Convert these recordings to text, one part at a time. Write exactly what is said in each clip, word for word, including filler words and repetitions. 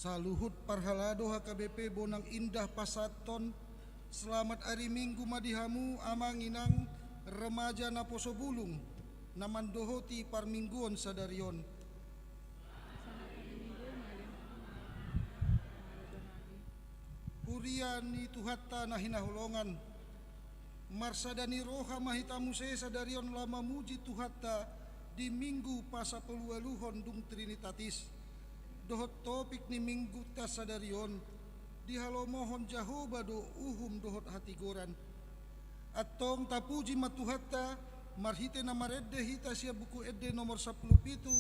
Saluhut parhalado H K B P Bonang Indah pasahathon selamat ari Minggu ma di hamu amang inang remaja naposo bulung, na mandohoti parmingguon sadari on. Huria ni Tuhanta na hinaholongan, marsada ni roha ma hita muse sadari on laho mamuji Tuhanta di Minggu pasampuluualuhon dung Trinitatis. Dohot topik ni Minggunta sadari on, dihalomohon Jahowa do uhum dohot hatigoran. Antong tapuji ma Tuhanta, marhite na marende hita sian Buku Ende nomor sampulu pitu,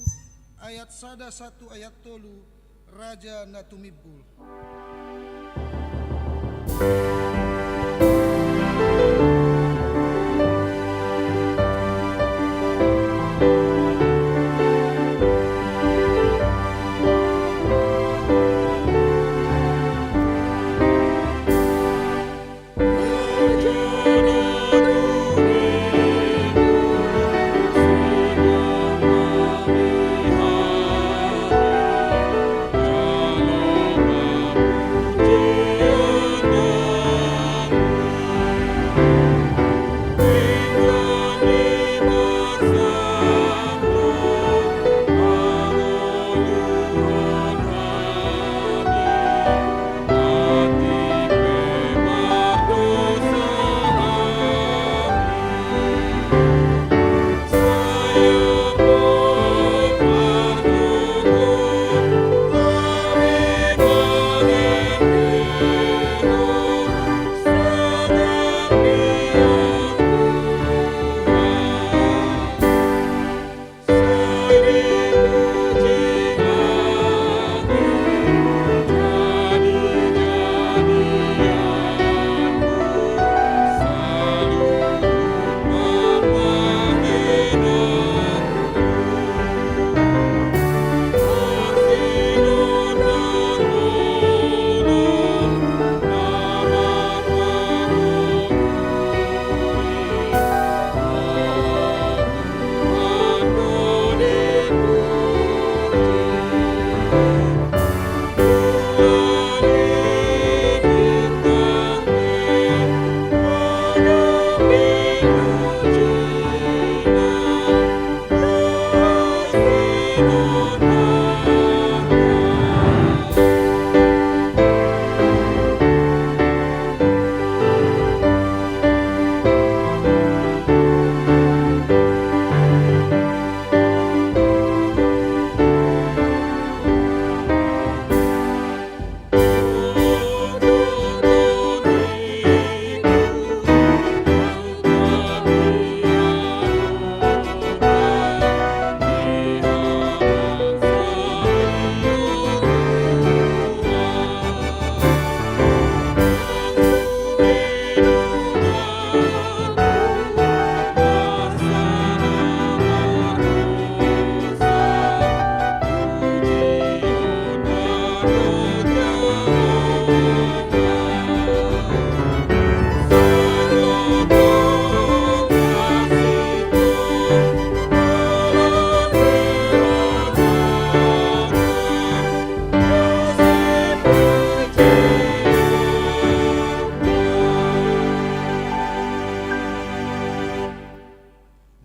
ayat sada sahat tu ayat tolu, Raja na tumimbul.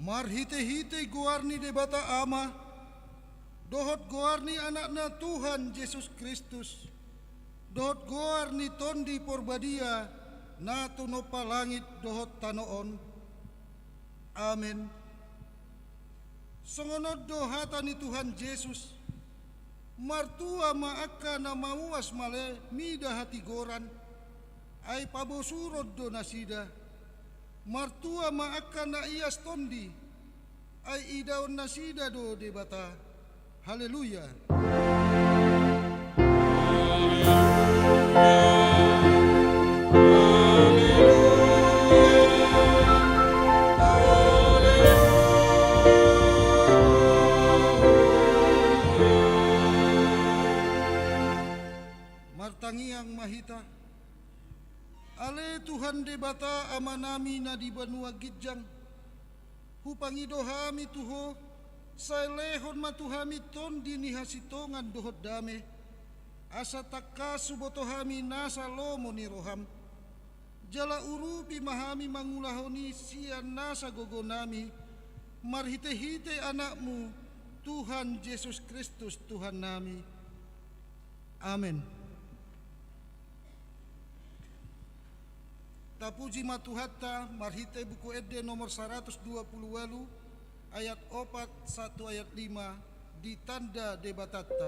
Marhitehite goar ni Debata Ama, dohot goar ni Anakna Tuhan Jesus Kristus, dohot goar ni Tondi Porbadia, na tinompa langit dohot tano on. Amen. Songon on do hata ni Tuhan Jesus: Martua ma angka na mauas male mida hatigoran, ai pabosuron do nasida. Martua ma angka na ias tondi, ai idaon nasida do Debata. Haleluya. Martangiang ma hita. Ale Tuhan Debata Amanami na di banua ginjang, hupangido hami tu Ho, sai lehon ma tu hami tondi ni hasintongan dohot dame. Asa tangkas huboto hami nasa lomo ni roham. Jala urupi ma hami mangulahon i sian nasa gogonami, marhitehite Anakmu, Tuhan Jesus Kristus, Tuhannami. Amen. Tapuji ma Tuhanta, marhite Buku Ende nomor saratus dua pulu ualu, ayat opat sahat tu ayat lima, ditanda Debatanta.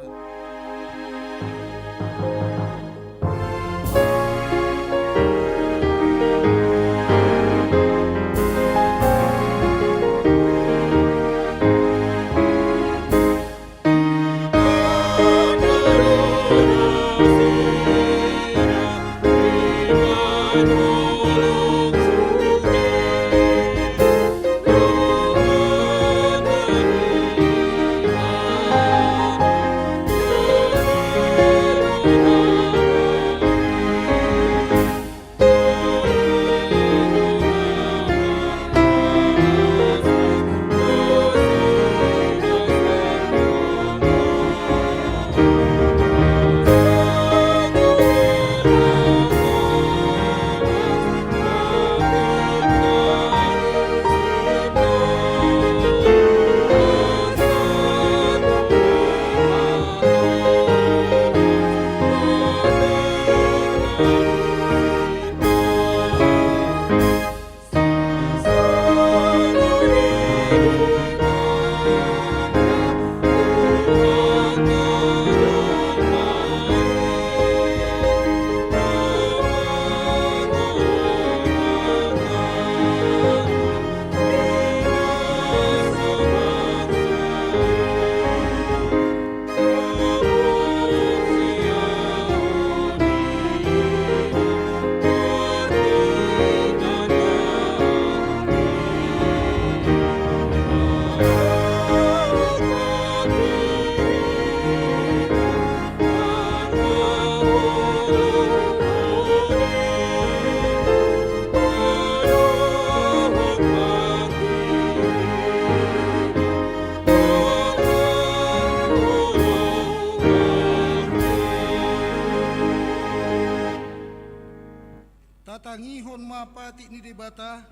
Tatangihon ma patik ni Debata,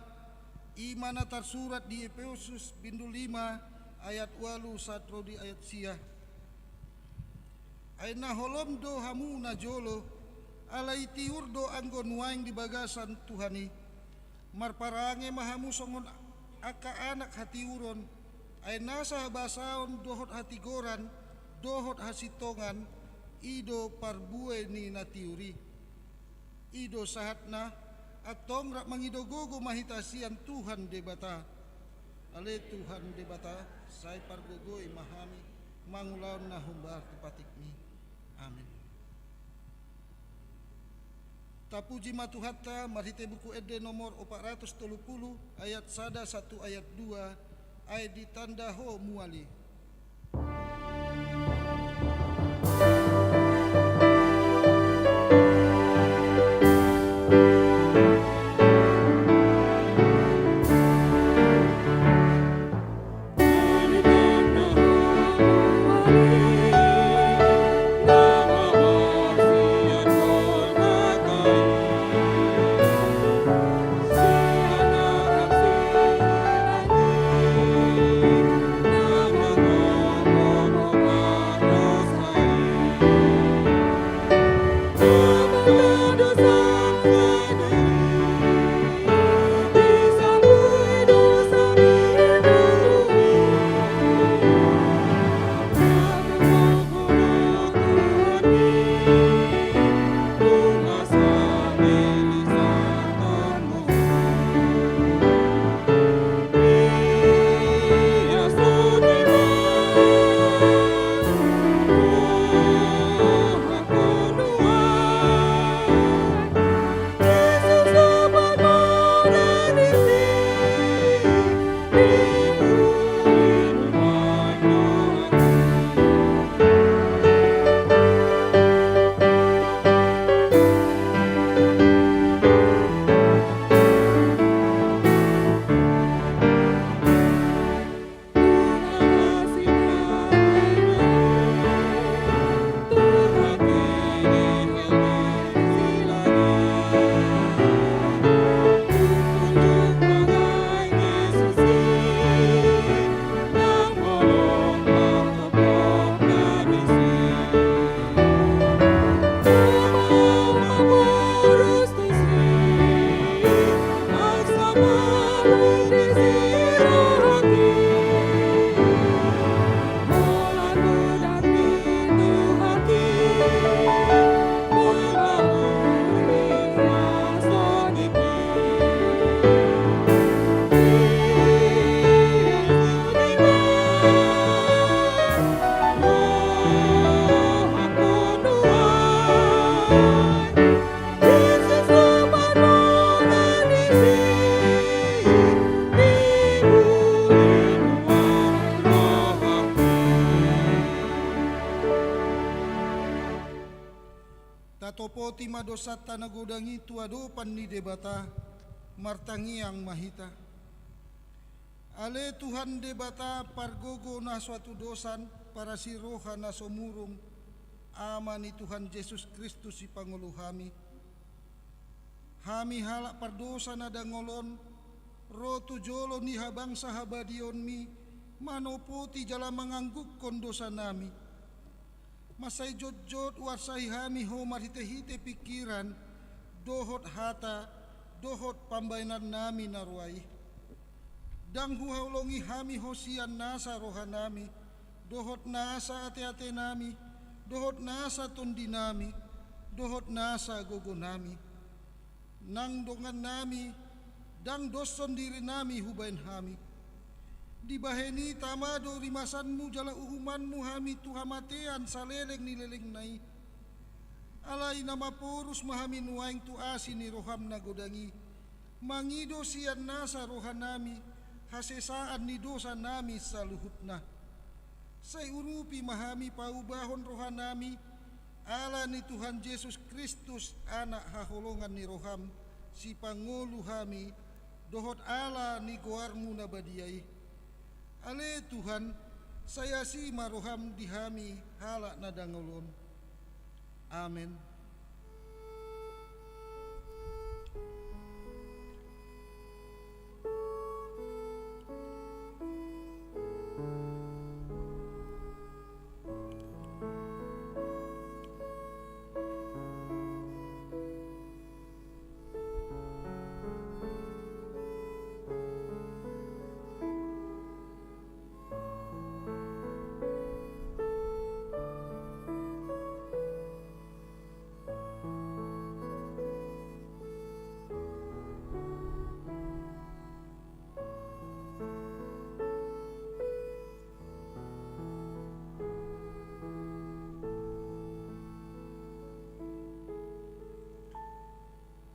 i ma na tarsurat di Epesus bindu lima ayat ualu sahat ro di ayat sia. Ai na holom do hamu najolo, alai tiur do anggo nuaeng di bagasan Tuhan i. Marparange ma hamu songon angka anak hatiuron, ai nasa habasaon dohot hatigoran, dohot hasintongan, i do parbue ni na tiur i. I do sahatna, antong rap mangido gogo ma hita sian Tuhan Debata. Ale Tuhan Debata, sai pargogoi ma hami, mangulahon na hombar tu patikmi. Amen. Tapuji ma Tuhanta, marhite Buku Ende nomor opat ratus tolu pulu, ayat sada sahat tu ayat dua, ai ditanda ho mual i. Poti ma dosanta na godang i tu adopan ni Debata, martangiang ma hita. Ale Tuhan Debata, pargogo na so hatudosan, parasi roha na so murung, Ama ni Tuhan Jesus Kristus sipangolu hami. Hami halak pardosa na dangol on, ro tu jolo ni habangsa habadionmi, manopoti jala manganggukkon dosanami. Mansai jotjot huarsai hami Ho marhitehite pingkiran, dohot hata, dohot pambaenannami na roa i. Ndang huhaholongi hami Ho sian nasa rohanami, dohot nasa ateatenami, dohot nasa tondinami, dohot nasa gogonami. Nang dongannami, ndang doshon dirinami hubaen hami. Dibahen i tama do rimasanmu jala uhumanmu hami tu hamatean saleleng ni lelengna i. Alai na maporus ma hami nuaeng tu asi ni roham na godang i, mangido sian nasa rohanami hasesaan ni dosanami saluhutna. Sai urupi ma hami paubahon rohanami, ala ni Tuhan Jesus Kristus, Anak haholongan ni roham, sipangolu hami, dohot ala ni goarmu na badia i. Ale Tuhan, sai asi ma roham di hami halak na dangol on. Amen.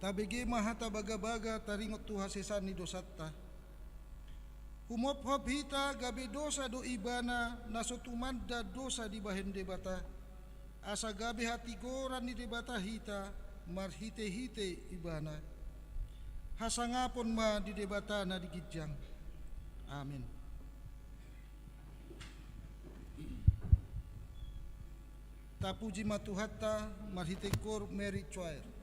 Tabege ma hata bagabaga taringot tu hasesaan ni dosanta. Humophop hita gabe dosa do ibana na so tumanda dosa dibahen Debata, asa gabe hatigoran ni Debata hita marhitehite ibana. Hasangapon ma di Debata na di ginjang. Amen. Tapuji ma Tuhanta marhite koor Mary Choir.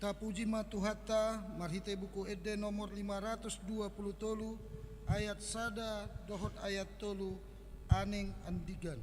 Tapuji ma Tuhanta marhite Buku Ende nomor lima ratus dua pulu tolu, ayat sada dohot ayat tolu, anengan digan.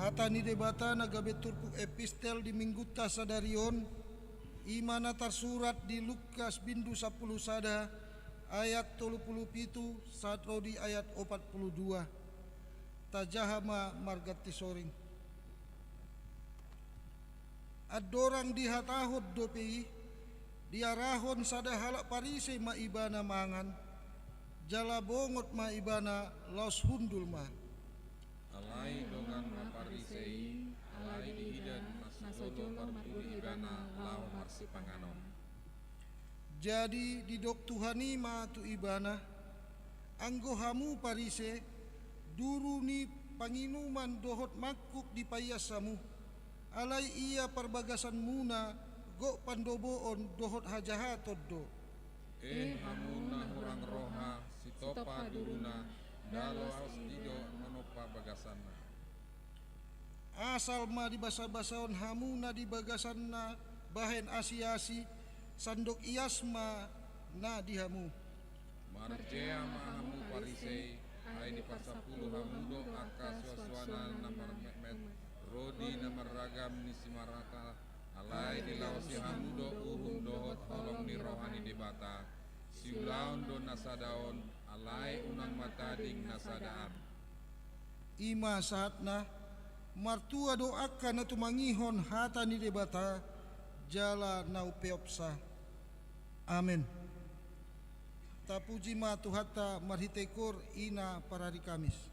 Hata ni Debata na gabe turpuk epistel di Minggunta sadari on, i ma na tarsurat di Lukas bindu sampulu sada, ayat tolu pulu pitu sahat ro di ayat opat pulu dua. Tajaha ma marganti soring. Andorang dihatahon dope i, diarahon sada halak Parise ma ibana mangan, jala bongot ma ibana laos hundul ma. Alai dongan na Parise i, alai diida na so jolo marpudi ibana laho marsipanganon. Jadi didok Tuhan i ma tu ibana, anggo hamu Parise, duru ni panginuman dohot mangkuk dipaias hamu, alai ia parbagasanmuna gok pandoboon dohot hajahaton do. E hamu na hurang roha, sitopa duruna, nda laos i do manompa bagasanna. Asal ma dibasabasahon hamu na di bagasanna bahen asiasi, sandok ias ma na di hamu. Marjea ma hamu Parise, ai diparsapulu hamu do angka suansuanan na marmetmet, ro di na marragam ni simarata, alai dilaosi hamu do uhum dohot holong ni roha ni Debata. Siulaon do na sada on, alai unang matading na sada an. I ma sahatna, martua do angka na tumangihon hata ni Debata, jala na umpeopsa. Amen. Tapuji ma Tuhanta marhite koor i na parari Kamis.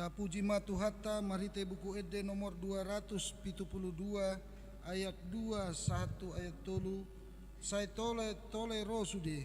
Tapuji ma Tuhanta marhite Buku Ende nomor dua ratus pitu pulu dua, ayat dua sahat tu ayat tolu. Sai tole-tole ro sude.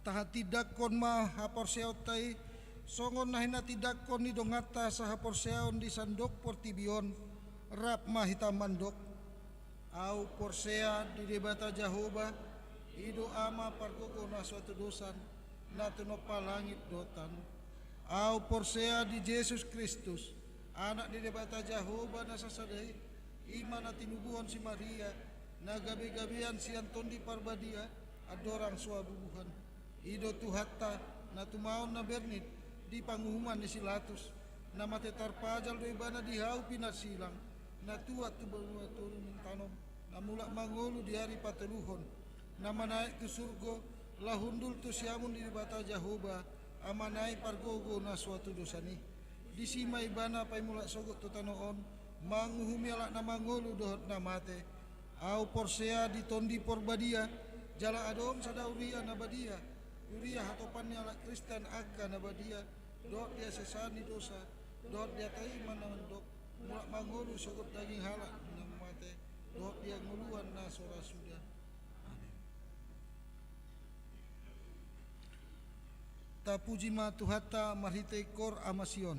Tahatindangkon ma haporseaonta i, songon na hinatindangkon ni donganta sahaporseaon di sandok portibi on, rap ma hita mandok. Ahu porsea di Debata Jahowa, i do Ama pargogo na so hatudosan, na tinompa langit dohot tano. Ahu porsea di Jesus Kristus, Anak ni Debata Jahowa na sasada i, i ma na tinubuhon si Maria, na gabegabean sian Tondi Parbadia, andorang so habubuhan. I do Tuhanta, na tumaon na bernit di panguhuman ni si Latus, na mate tarpajal do ibana di hau pinarsilang, na tuat tu banua toru ni tanom, na mulak mangolu di ari patoluhon, na manaek tu surgo, laho hundul tu siamun ni Debata Jahowa, Amana i pargogo na so hatudosan i. Disi ma ibana paimulak sogot tu tano on, manguhumi halak na mangolu dohot na mate. Ahu porsea di Tondi Parbadia, jala adong sada huria na badia, huria hatopan ni halak Kristen angka na badia, dohot di hasesaan ni dosa, dohot di hata i ma na mandok, mulak mangolu sogot daging halak na mate, dohot di hangoluan na so ra suda. Amin. Tapuji ma Tuhanta marhite koor Ama Sion.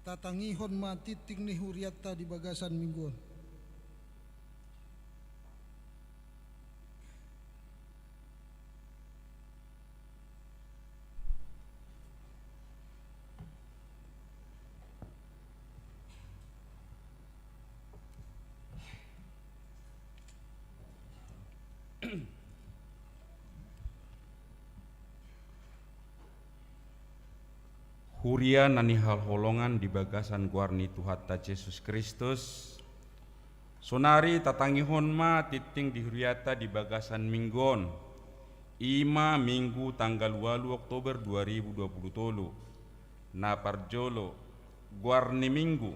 Tatangihon ma tingting ni hurianta di bagasan minggu on. Huria na nihaholongan di bagasan goar ni Tuhanta Jesus Kristus, sonari tatangihon ma tingting di hurianta di bagasan minggu on, i ma Minggu tanggal ualu Oktober dua ribu dua pulu tolu. Na parjolo, goar ni minggu.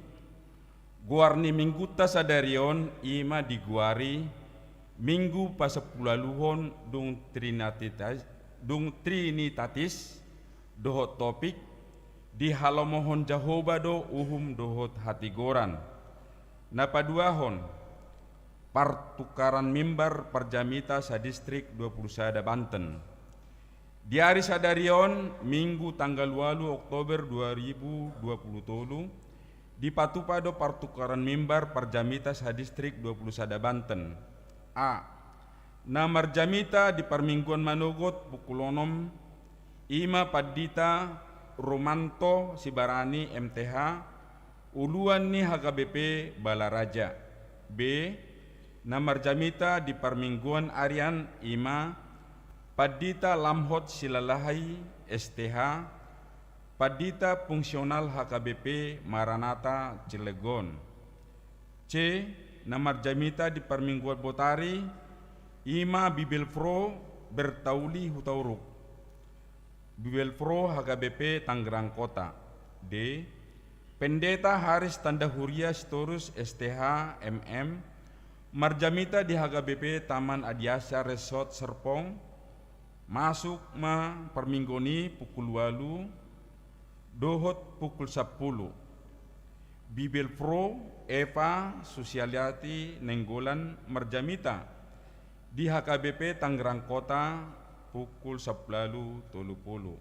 Goar ni minggunta sadari on i ma digoari Minggu Pasampuluualuhon dung Trinitatis, dung Trinitatis, dohot topik, dihalomohon Jahowa do uhum dohot hatigoran. Na paduahon, partukaran mimbar parjamita sadistrik dua pulu sada Banten. Di ari sadari on, Minggu tanggal ualu Oktober dua ribu dua pulu tolu, dipatupa do partukaran mimbar parjamita sadistrik dua pulu sada Banten. A. Na marjamita di parmingguan manogot pukul onom, i ma Pandita Romanto Sibarani M T H, uluan ni H K B P Balaraja. B. Na marjamita di parmingguan arian i ma Pandita Lamhot Silalahi S T H, Pandita Fungsional H K B P Maranatha Cilegon. C. Na marjamita di parmingguan botari i ma Bibelvrouw Bertauli Hutauruk, Bibelvrouw H K B P Tangerang Kota. D. Pendeta Haris Tanda Huria Sitorus S T H M M, marjamita di H K B P Taman Adiasa Resort Serpong, masuk ma parmingguan i pukul ualu dohot pukul sampulu. Bibelvrouw Eva Susialiati Nainggolan marjamita di H K B P Tangerang Kota pukul sampulu ualu tolu pulu.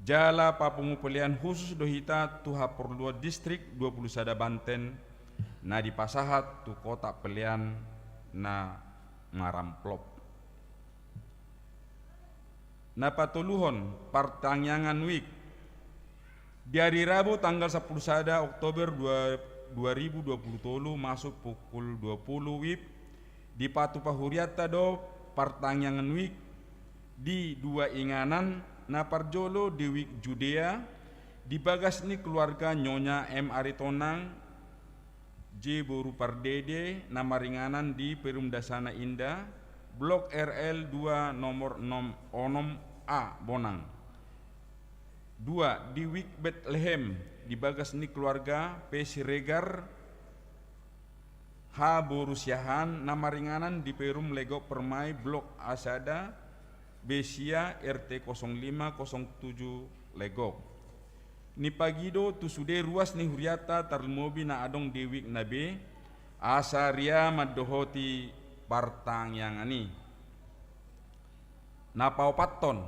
Jala papungu pelean khusus do hita tu haporluan distrik dua pulu sada Banten na dipasahat tu kotak pelean na maramplop. Na patoluhon, partangiangan wijk. Di ari Rabu tanggal sampulu sada Oktober dua, dua ribu dua pulu tolu masuk pukul dua pulu wib, dipatupa hurianta do partangiangan wijk di dua inganan, na parjolo di wijk Judea, di bagas ni keluarga Nyonya M Aritonang, J boru Pardede, na maringanan di Perum Dasana Indah, blok R L dua nomor onom, onom A, Bonang. Dua, di wijk Betlehem, di bagas ni keluarga P Siregar, H boru Siahaan, na maringanan di Perum Legok Permai, blok A sada, B sia, R T kosong lima kosong tujuh Legok. Nipagido tu sude ruas ni hurianta tarlumobi na adong di wijk na be, asa ria mandohoti partangiangan i. Na paopathon,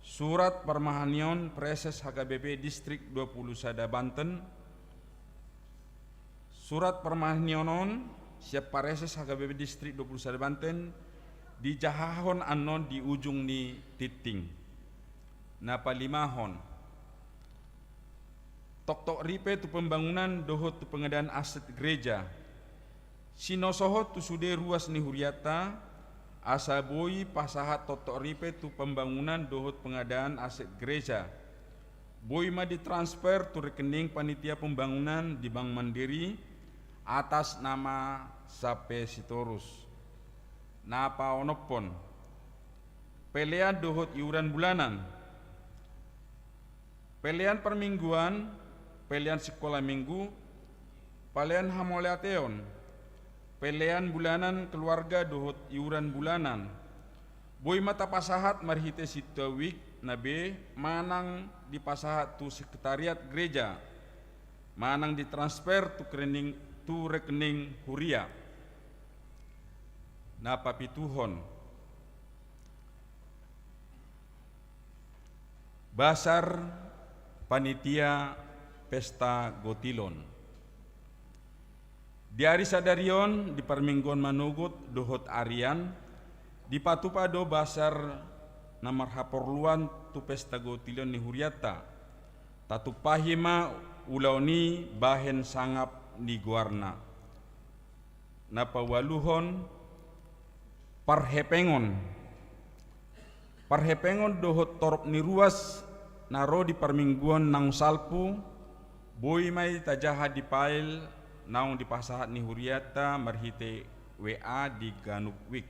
surat parmahanion Praeses H K B P Distrik dua pulu sada Banten. Surat parmahanion on sian Praeses H K B P Distrik dua pulu sada Banten dijahahon annon di ujung ni tingting. Na palimahon, toktok ripe tu pembangunan dohot tu pengadaan aset gereja. Sinosohon tu sude ruas ni hurianta, asa boi pasahat toktok ripe tu pembangunan dohot pengadaan aset gereja. Boi ma ditransfer tu rekening panitia pembangunan di Bank Mandiri atas nama Sape Sitorus. Na paonomhon, pelean dohot iuran bulanan. Pelean parmingguan, pelean sikola minggu, pelean hamauliateon, pelean bulanan keluarga dohot iuran bulanan. Boi ma tapasahat marhite sintua wijk na be manang dipasahat tu sekretariat gereja, manang ditransfer tu rekening, tu rekening huria. Na papituhon, basar panitia Pesta Gotilon. Di ari sadari on, di parmingguon manogot dohot arian, dipatupa do basar na marhaporluan tu pesta gotilon ni hurianta. Tatumpahi ma ulaon i bahen sangap ni goarna. Na paualuhon, parhepengon. Parhepengon dohot torop ni ruas na ro di parmingguon naung salpu, boi ma i tajaha di file naung dipasahat ni hurianta marhite W A di ganup wik.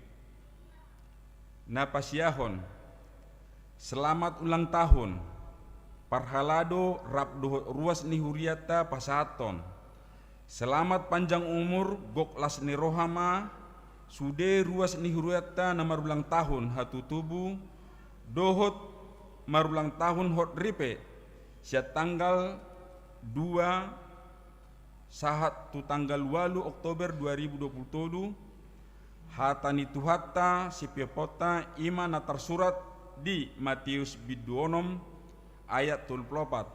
Na pasiahon, selamat ulang tahun. Parhalado rap dohot ruas ni hurianta pasahathon. Selamat panjang umur, gok las ni roha ma, sude ruas ni hurianta na marulang tahun hatutubu, dohot marulang tahun hot ripe, sian tanggal dua sahat tu tanggal ualu Oktober dua ribu dua pulu tolu, hata ni Tuhanta sipiopionta i ma na tarsurat di Matius bindu onom ayat tolu pulu opat.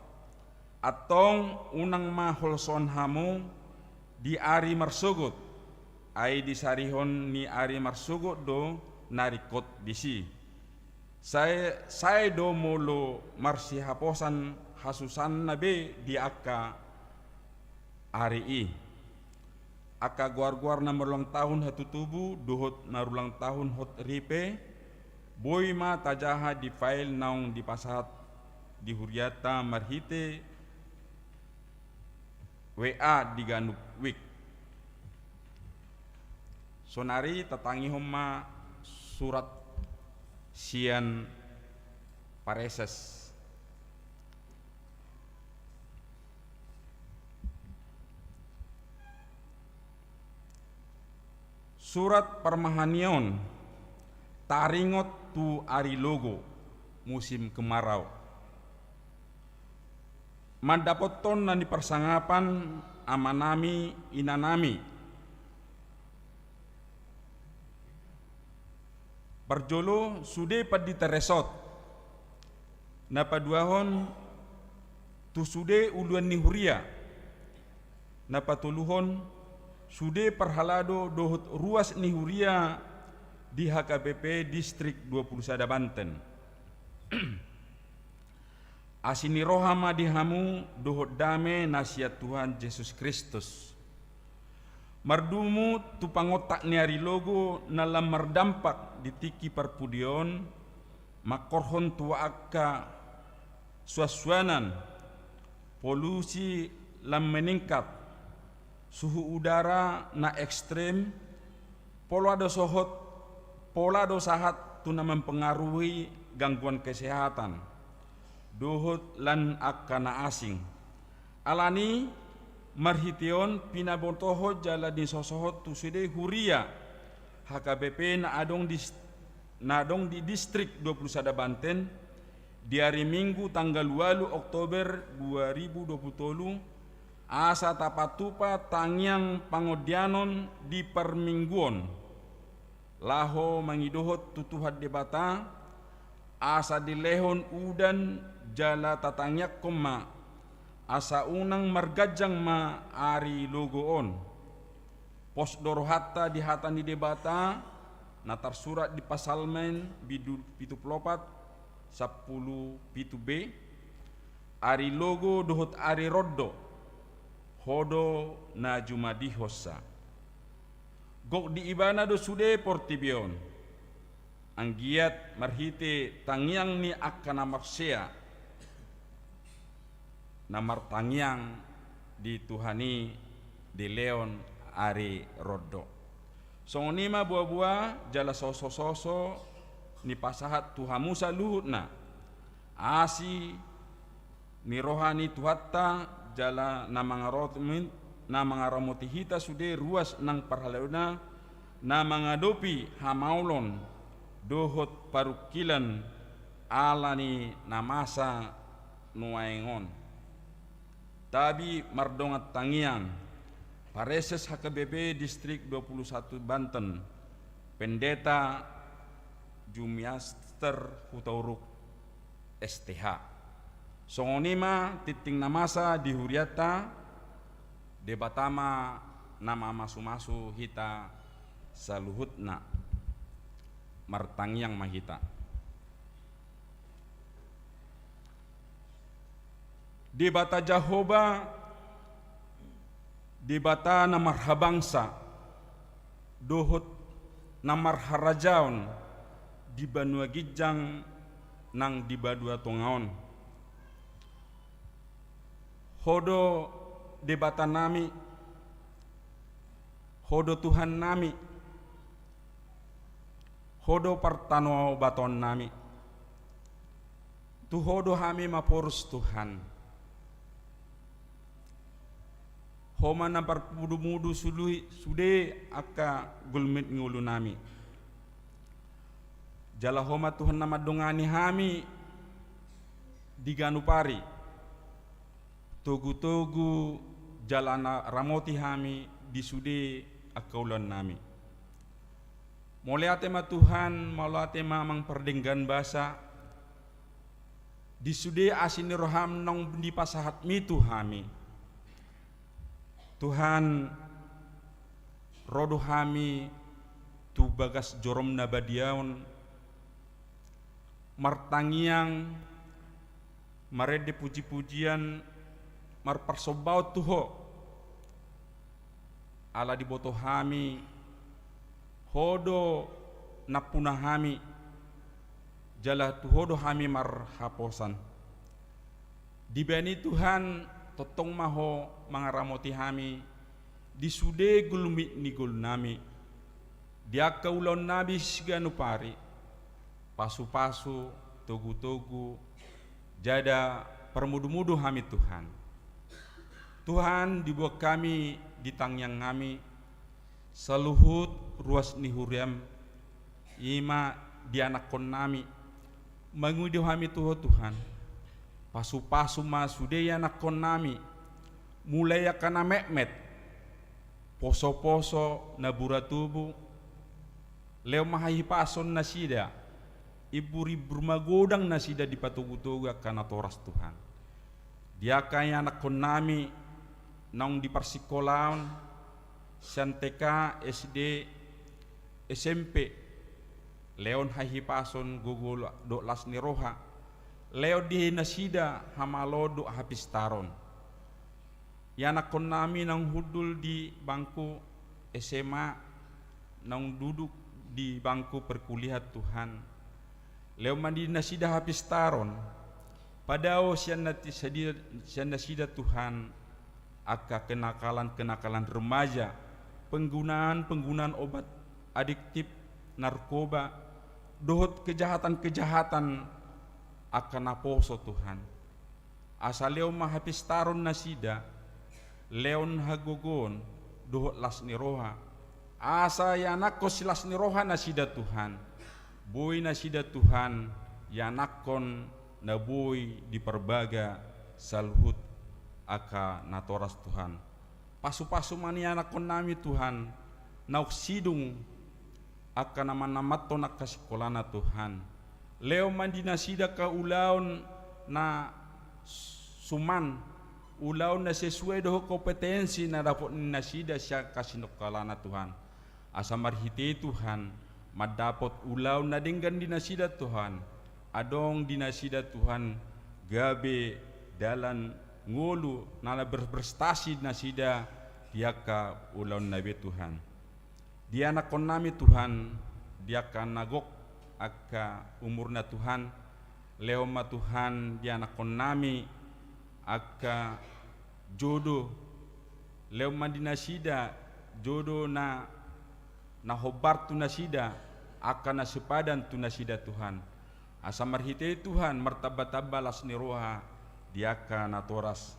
Antong unang ma holsoan hamu di ari marsogot, ai di sarihon ni ari marsogot do na ringkot disi. Sae, sae do molo marsihaposan hasusaanna be di angka ari i. Angka goar-goar na marulang tahun hatutubu dohot marulang tahun hot ripe, boi ma tajaha di file naung dipasahat di hurianta marhite W A di ganup wik. Sonari tatangihon ma surat sian Pareses. Surat parmahanion taringot tu ari logo musim kemarau. Mandapothon na ni parsangapan amanami inanami. Parjolo sude pandita resort. Na paduahon tu sude uluan ni huria. Na patoluhon sude parhalado dohot ruas ni huria di H K B P Distrik dua pulu sada Banten. Asi ni roha ma di hamu dohot dame na sian Tuhan Jesus Kristus. Mardumu tu pangontak ni ari logo na lam mardampak di tingki parpudi on, mangkorhon tu angka suansuanan, polusi lam meningkat, suhu udara na ekstrem, pola do sohot, pola do sahat tu na mempengaruhi gangguan kesehatan, dohot lan angka na asing. Alani marhite on pinabotohon jala nisosohon tu sude huria H K B P na adong di, na adong di Distrik dua pulu sada Banten, di ari Minggu tanggal ualu Oktober dua ribu dua pulu tolu, asa tapatupa tangiang pangondianon di parmingguon, laho mangidohon tu Tuhan Debata, asa dilehon udan jala tatangiangkon ma, asa unang marganjang ma ari logo on. Pos do rohanta di hata ni Debata, na tarsurat di Psalmen bindu pitu pulu opat, sampulu pitu B, ari logo dohot ari rondo, Ho do na jumadihonsa. Gok di Ibana do sude portibi on. Anggiat marhite tangiang ni angka na marsea, na martangiang di Tuhan i dilehon ari rondo. Songon i ma boaboa jala sosososo nipasahat tu hamu saluhutna. Asi ni roha ni Tuhanta jala na mangaromi-, na mangaramoti hita sude ruas nang parhaladona na mangadopi hamaolon dohot parungkilan ala ni na masa nuaeng on. Tabi mardongan tangiang, Pareses H K B P Distrik dua pulu satu Banten, Pendeta Jumiaster Hutauruk, S T H. Songon i ma tingting na masa di hurianta, Debata ma na mamasumasu hita saluhutna. Martangiang ma hita. Debata Jahowa, Debata na marhabangsa dohot na marharajaon di banua ginjang nang di banua tonga on. Ho do Debatanami, Ho do Tuhannami, Ho do partanobatonnami. Tu Ho do hami maporus, Tuhan. Ho ma na marmudumudu sului-, sude angka gulmit ngolunami. Jala Ho ma, Tuhan, na mandongani hami di ganup ari, togutogu jala na ramoti hami di sude angka ulaonnami. Mauliate ma, Tuhan, mauliate ma amang pardenggan basa, di sude asi ni roham naung dipasahatmi tu hami. Tuhan, ro do hami tu bagas jorom na badia on, martangiang, marende pujipujian, marparsombaon tu Ho. Ala diboto hami, Ho do nampuna hami, jala tu Ho do hami marhaposan. Dibahen i, Tuhan, tongtong ma Ho mangaramoti hami di sude gulmit ni ngolunami, di angka ulaonnami siganup ari. Pasupasu, togutogu, jala parmudumudu hami, Tuhan. Tuhan, diboan hami di tangiangnami saluhut ruas ni huriam, i ma di anakkonnami. Mangido hami tu Ho, Tuhan, pasupasu ma sude anakkonnami, mulai angka na metmet, posoposo, na bura tubu. Lehon ma hahipason nasida, imburimbur magodang nasida dipatogutogu angka natoras, Tuhan. Di angka ianakkonnami naung di parsikolaon, sian T K, S D, S M P, lehon hahipason, gogo dohot las ni roha, lehon di nasida hamaloon dohot hapistaron. Ianakkonnami naung hundul di bangku S M A, naung duduk di bangku perkuliahan, Tuhan, lehon ma di nasida hapistaron, padao sian nati-, sadia-, sian nasida, Tuhan, angka kenakalan-kenakalan remaja, penggunaan-penggunaan obat adiktif, narkoba, dohot kejahatan-kejahatan angka naposo, Tuhan. Asa lehon ma hapistaron nasida, lehon hagogoon dohot las ni roha. Asa ianakkon silas ni roha nasida, Tuhan. Boi nasida, Tuhan, ianakkon na boi diparbaga saluhut angka natoras, Tuhan. Pasupasu ma ianakkonnami, Tuhan, naung sidung angka na manamathon angka sikolana, Tuhan. Lehon ma di nasida angka ulaon na suman, ulaon na sesuai dohot kompetensi na dapot ni nasida sian angka sikolana, Tuhan. Asa marhite i, Tuhan, mandapot ulaon na denggan di nasida, Tuhan. Adong di nasida, Tuhan, gabe dalan ngolu na berprestasi nasida di angka ulaonna be, Tuhan. Di anakkonnami, Tuhan, di angka na gok angka umurna, Tuhan, lehon ma, Tuhan, di anakkonnami angka jodo, lehon ma di nasida jodo na, na hombar tu nasida, angka na sepadan tu nasida, Tuhan. Asa marhite i, Tuhan, martambatamba las ni roha di angka natoras.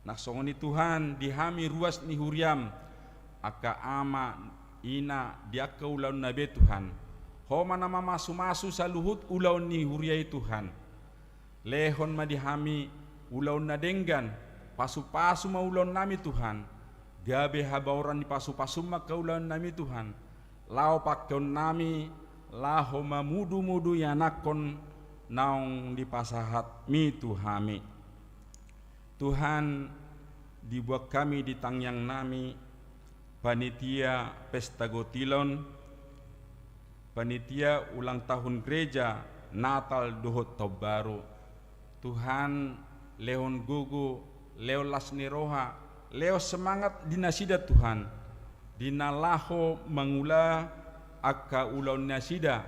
Nang songon i, Tuhan, di hami ruas ni huriam, angka ama, ina, di angka ulaonna be, Tuhan. Ho ma na mamasumasu saluhut ulaon ni huria i, Tuhan. Lehon ma di hami ulaon na denggan, pasupasu ma ulaonnami, Tuhan. Gabe habaoran ni pasupasum ma angka ulaonnami, Tuhan, laho pangkeonnami laho mamudumudu ianakkon naung dipasahatmi tu hami. Tuhan, dibuat hami di tangiang nami panitia pesta gotilon, panitia ulang tahun gereja, Natal dohot Taon Baru. Tuhan, lehon gogo, lehon las ni roha, lehon semangat di nasida, Tuhan, di na laho mangula angka ulaon nasida,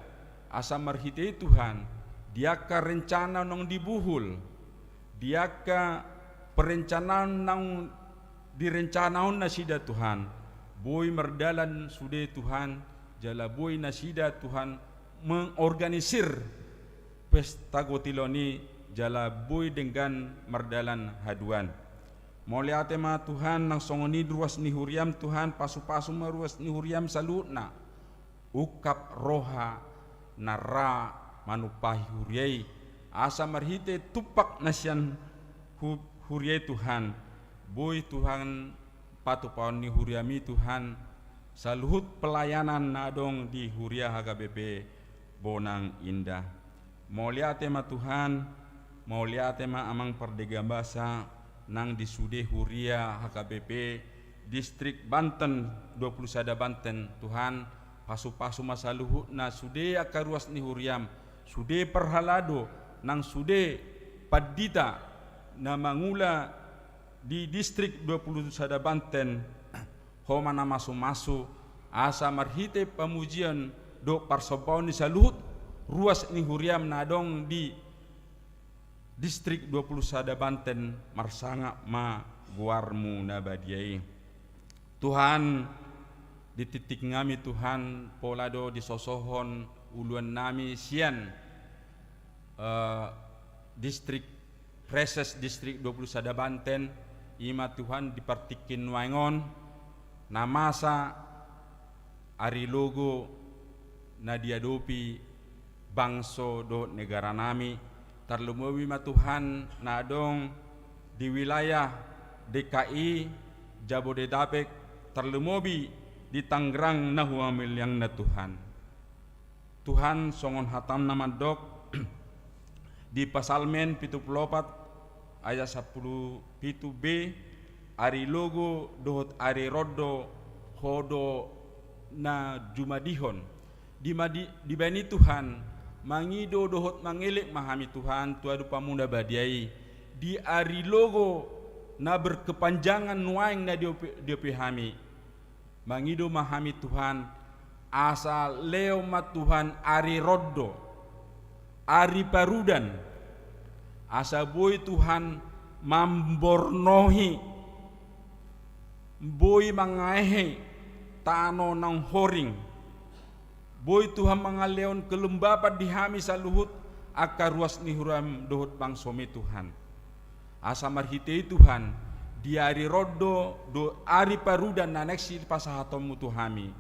asa marhite i, Tuhan, di angka rencana naung dibuhul, di angka perencanaan naung direncanahon nasida, Tuhan, boi mardalan sude, Tuhan, jala boi nasida, Tuhan, mengorganisir pesta gotilon i, jala boi denggan mardalan haduan. Mauliate ma, Tuhan, nang songon i ruas ni huriam, Tuhan, pasupasu ma ruas ni huriam saluhutna. Ungkap roha na ra manumpahi huria i, asa marhite tumpak na sian hu-, huria i, Tuhan, boi, Tuhan, patupaon ni huriami, Tuhan, saluhut pelayanan na adong di huria H K B P Bonang Indah. Mauliate ma, Tuhan, mauliate ma, Amang Pardenggan Basa, nang di sude huria H K B P Distrik Banten dua puluh sada Banten, Tuhan, pasupasu ma saluhutna sude angka ruas ni huriam, sude parhalado, nang sude pandita na mangula di Distrik dua puluh sada Banten, Ho ma na masumasu, asa marhite pamujian dohot parsombaon ni saluhut ruas ni huriam na adong di Distrik dua puluh sada Banten, marsangap ma goarmu na badia i. Tuhan, di tingki nami, Tuhan, pola do disosohon uluan nami sian, eh, Distrik Praeses Distrik dua puluh sada Banten, i ma, Tuhan, di partingkian nuaeng on, na masa ari logo na diadopi bangso dohot negara nami, tarlumobi ma, Tuhan, na adong di wilayah D K I, Jabodetabek, tarlumobi di Tangerang na humaliangna, Tuhan. Tuhan, songon hatam na mandok di Psalmen pitu pulu opat ayat sampulu pitu B, ari logo dohot ari rondo Ho do na jumadihon. Di ma di, dibaen i, Tuhan, mangido dohot mangelek ma hami, Tuhan, tu adopanmu na badia i, di ari logo na berkepanjangan nuaeng na diope, diope hami. Mangido ma hami, Tuhan, asa lehon ma, Tuhan, ari rondo, ari parudan, asa boi, Tuhan, mambornohi, boi mangaehe tano naung horing, boi, Tuhan, mangalehon kelembapan di hami saluhut angka ruas ni huriam dohot bangsomi, Tuhan. Asa marhite i, Tuhan, di ari rondo dohot ari parudan na naeng sipasahatonmu tu hami,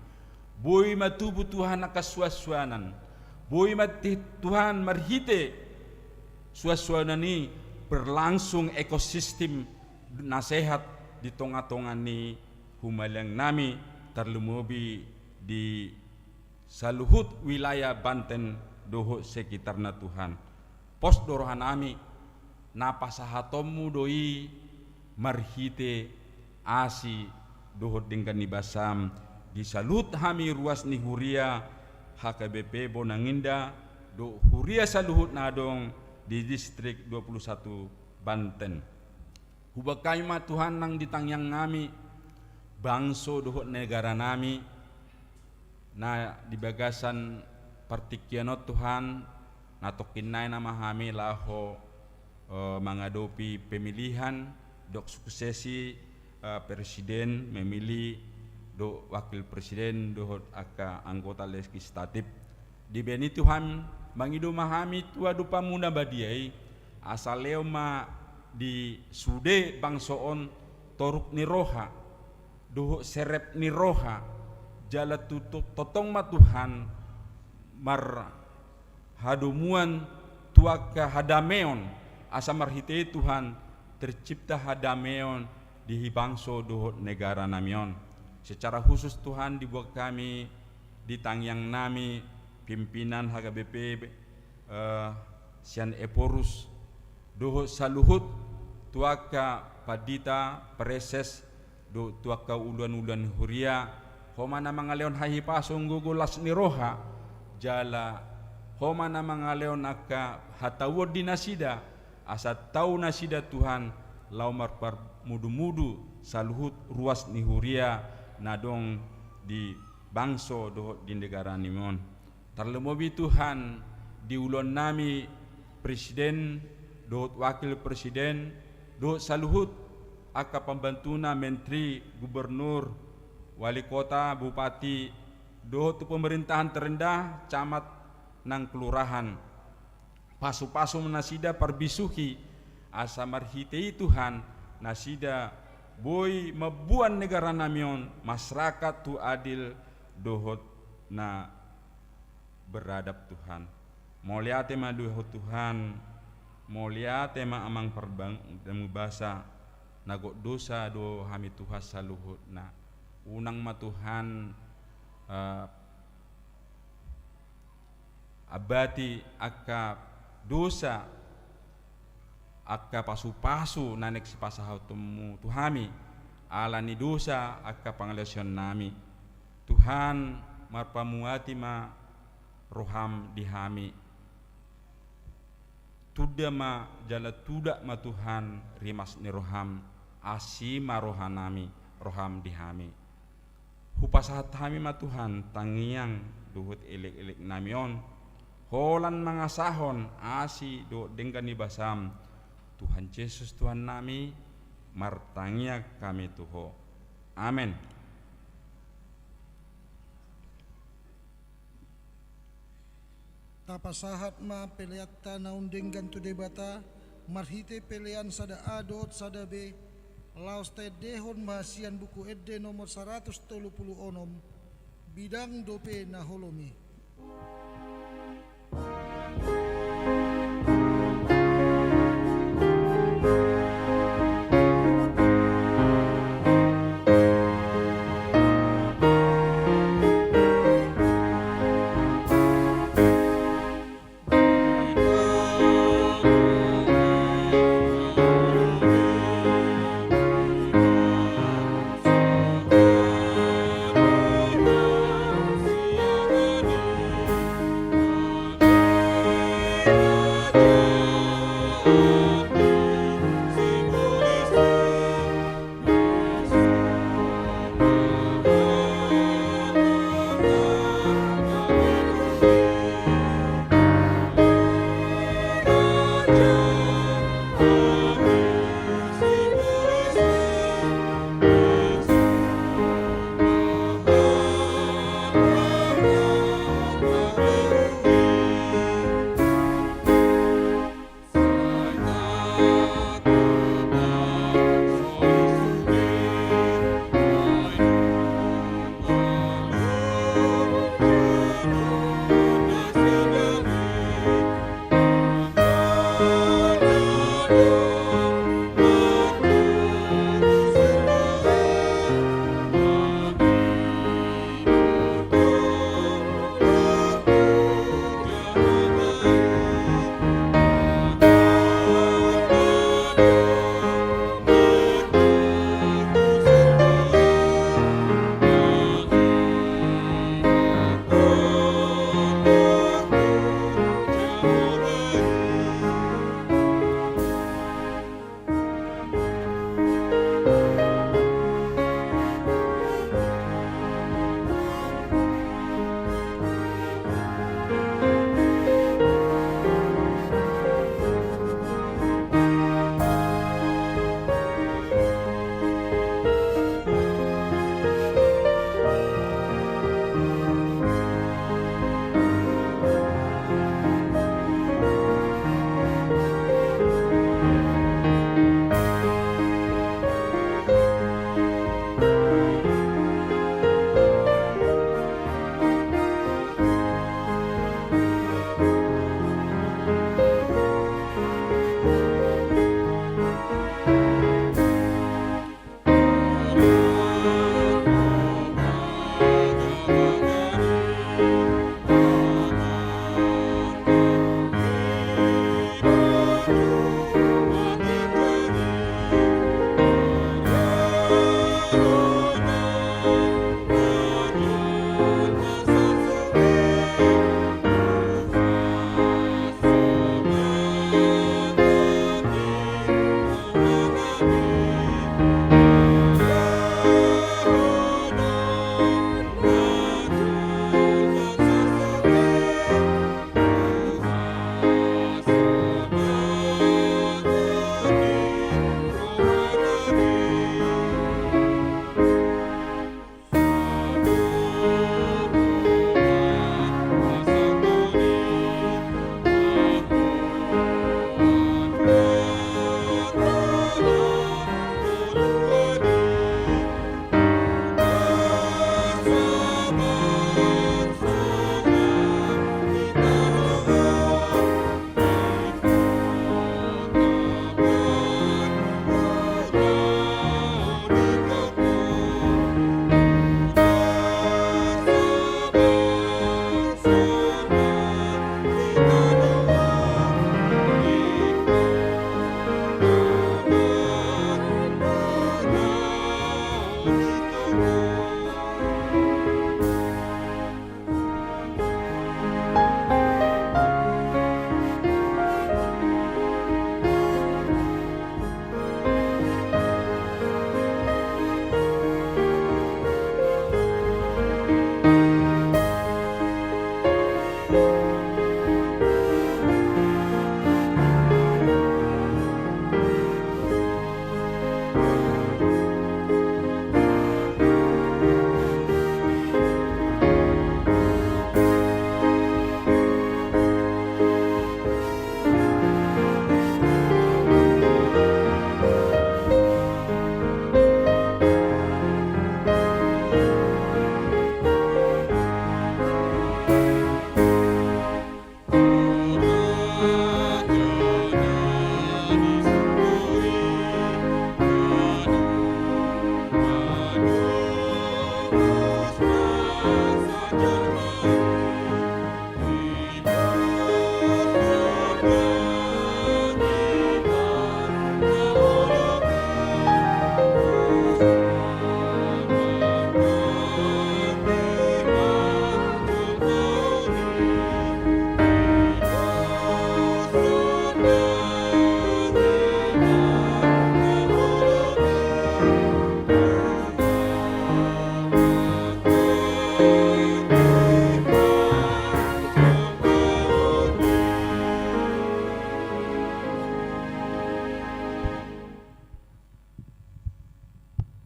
boi ma tubu, Tuhan, angka suansuanan. Boi ma ti-, Tuhan, marhite suansuanan i berlangsung ekosistem na sehat di tongatonga ni humaliang nami, tarlumobi di saluhut wilayah Banten dohot sekitarna, Tuhan. Pos do roha nami, na pasahatonmu do i marhite asi dohot denggan ni basam di saluhut hami ruas ni huria H K B P Bonang Indah dohot huria saluhut na adong di Distrik dua puluh satu Banten. Huboan hami ma, Tuhan, nang di tangiang nami, bangso dohot negara nami, na di bagasan partingkian on, Tuhan, na tongkin nai nama hami laho, eh, mangadopi pemilihan dohot suksesi, eh, presiden memilih dohot wakil presiden dohot angka anggota legislatif. Dibaen i, Tuhan, mangido ma hami tu adopanmu na badia i, asa lehon ma di sude bangso on toruk ni roha dohot serep ni roha, jala tu-, tu-, tongtong ma, Tuhan, marhadomuan tu angka hadameon, asa marhite i, Tuhan, tercipta hadameon di bangso dohot negara nami on. Secara khusus, Tuhan, dibuat hami di tangiang nami pimpinan H K B P, eh, sian Ephorus dohot saluhut tu angka pandita, praeses, dohot tu angka uluan-uluan ni huria, Ho ma na mangalehon hahipason, gogo, las ni roha, jala Ho ma na mangalehon angka hatauon di nasida, asa tau nasida Tuhan, laho marparmudu-mudu saluhut ruas ni huria na adong di bangso dohot di negara nami on. Tarlumobi Tuhan, di ulaon nami presiden, dohot wakil presiden, dohot saluhut angka pambantuna, menteri, gubernur, wali kota, bupati, dohot tu pemerintahan terendah, camat nang kelurahan. Pasu-pasu ma nasida, parbisuhi, asa marhite i Tuhan, nasida boi mamboan negara nami on masyarakat tu adil dohot na beradab Tuhan. Mauliate ma di Ho Tuhan, mauliate ma Amang Pardenggan Basa, na gok dosa do hami Tuhan saluhutna. Unang ma Tuhan, eh, ambati angka dosa, angka pasu-pasu na naeng sipasahatonmu tu hami, ala ni dosa angka pangalaosion nami. Tuhan, marpamuati ma roham di hami. Tunda ma jala tudak ma Tuhan rimas ni roham, asi ma roha nami, roham di hami. Hupasahat hami ma Tuhan tangiang dohot elek-elek nami on, holan mangasahon asi dohot denggan ni basam, Tuhan Jesus Tuhan nami, martangiang hami tu Ho. Amen. Tapasahat ma peleanta na umdenggan tu Debata, marhite pelean sada A dohot sada B, laos taendehon ma sian Buku Ende nomor saratus tolu pulu onom, bidang dope na holom i.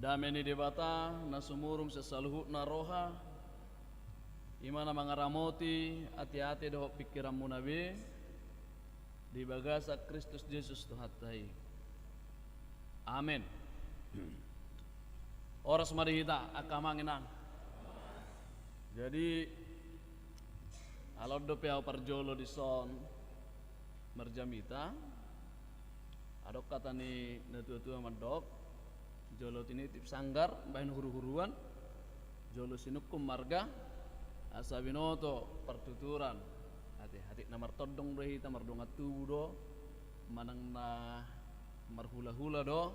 Dame ni Debata na sumurung sian saluhutna roha, i ma na mangaramoti ateate dohot pingkiranmuna be di bagasan Kristus Jesus Tuhanta i. Amen. Horas ma di hita angka amang inang. Jadi alon dope ahu parjolo dison marjamita. Adong hata ni natuatua mandok, jolo tinitip sanggar bahen huruhuruan, jolo sinungkun marga asa binoto partuturan. Ate, atik na martondong do hita, mardongan tubu do, manang na marhulahula do,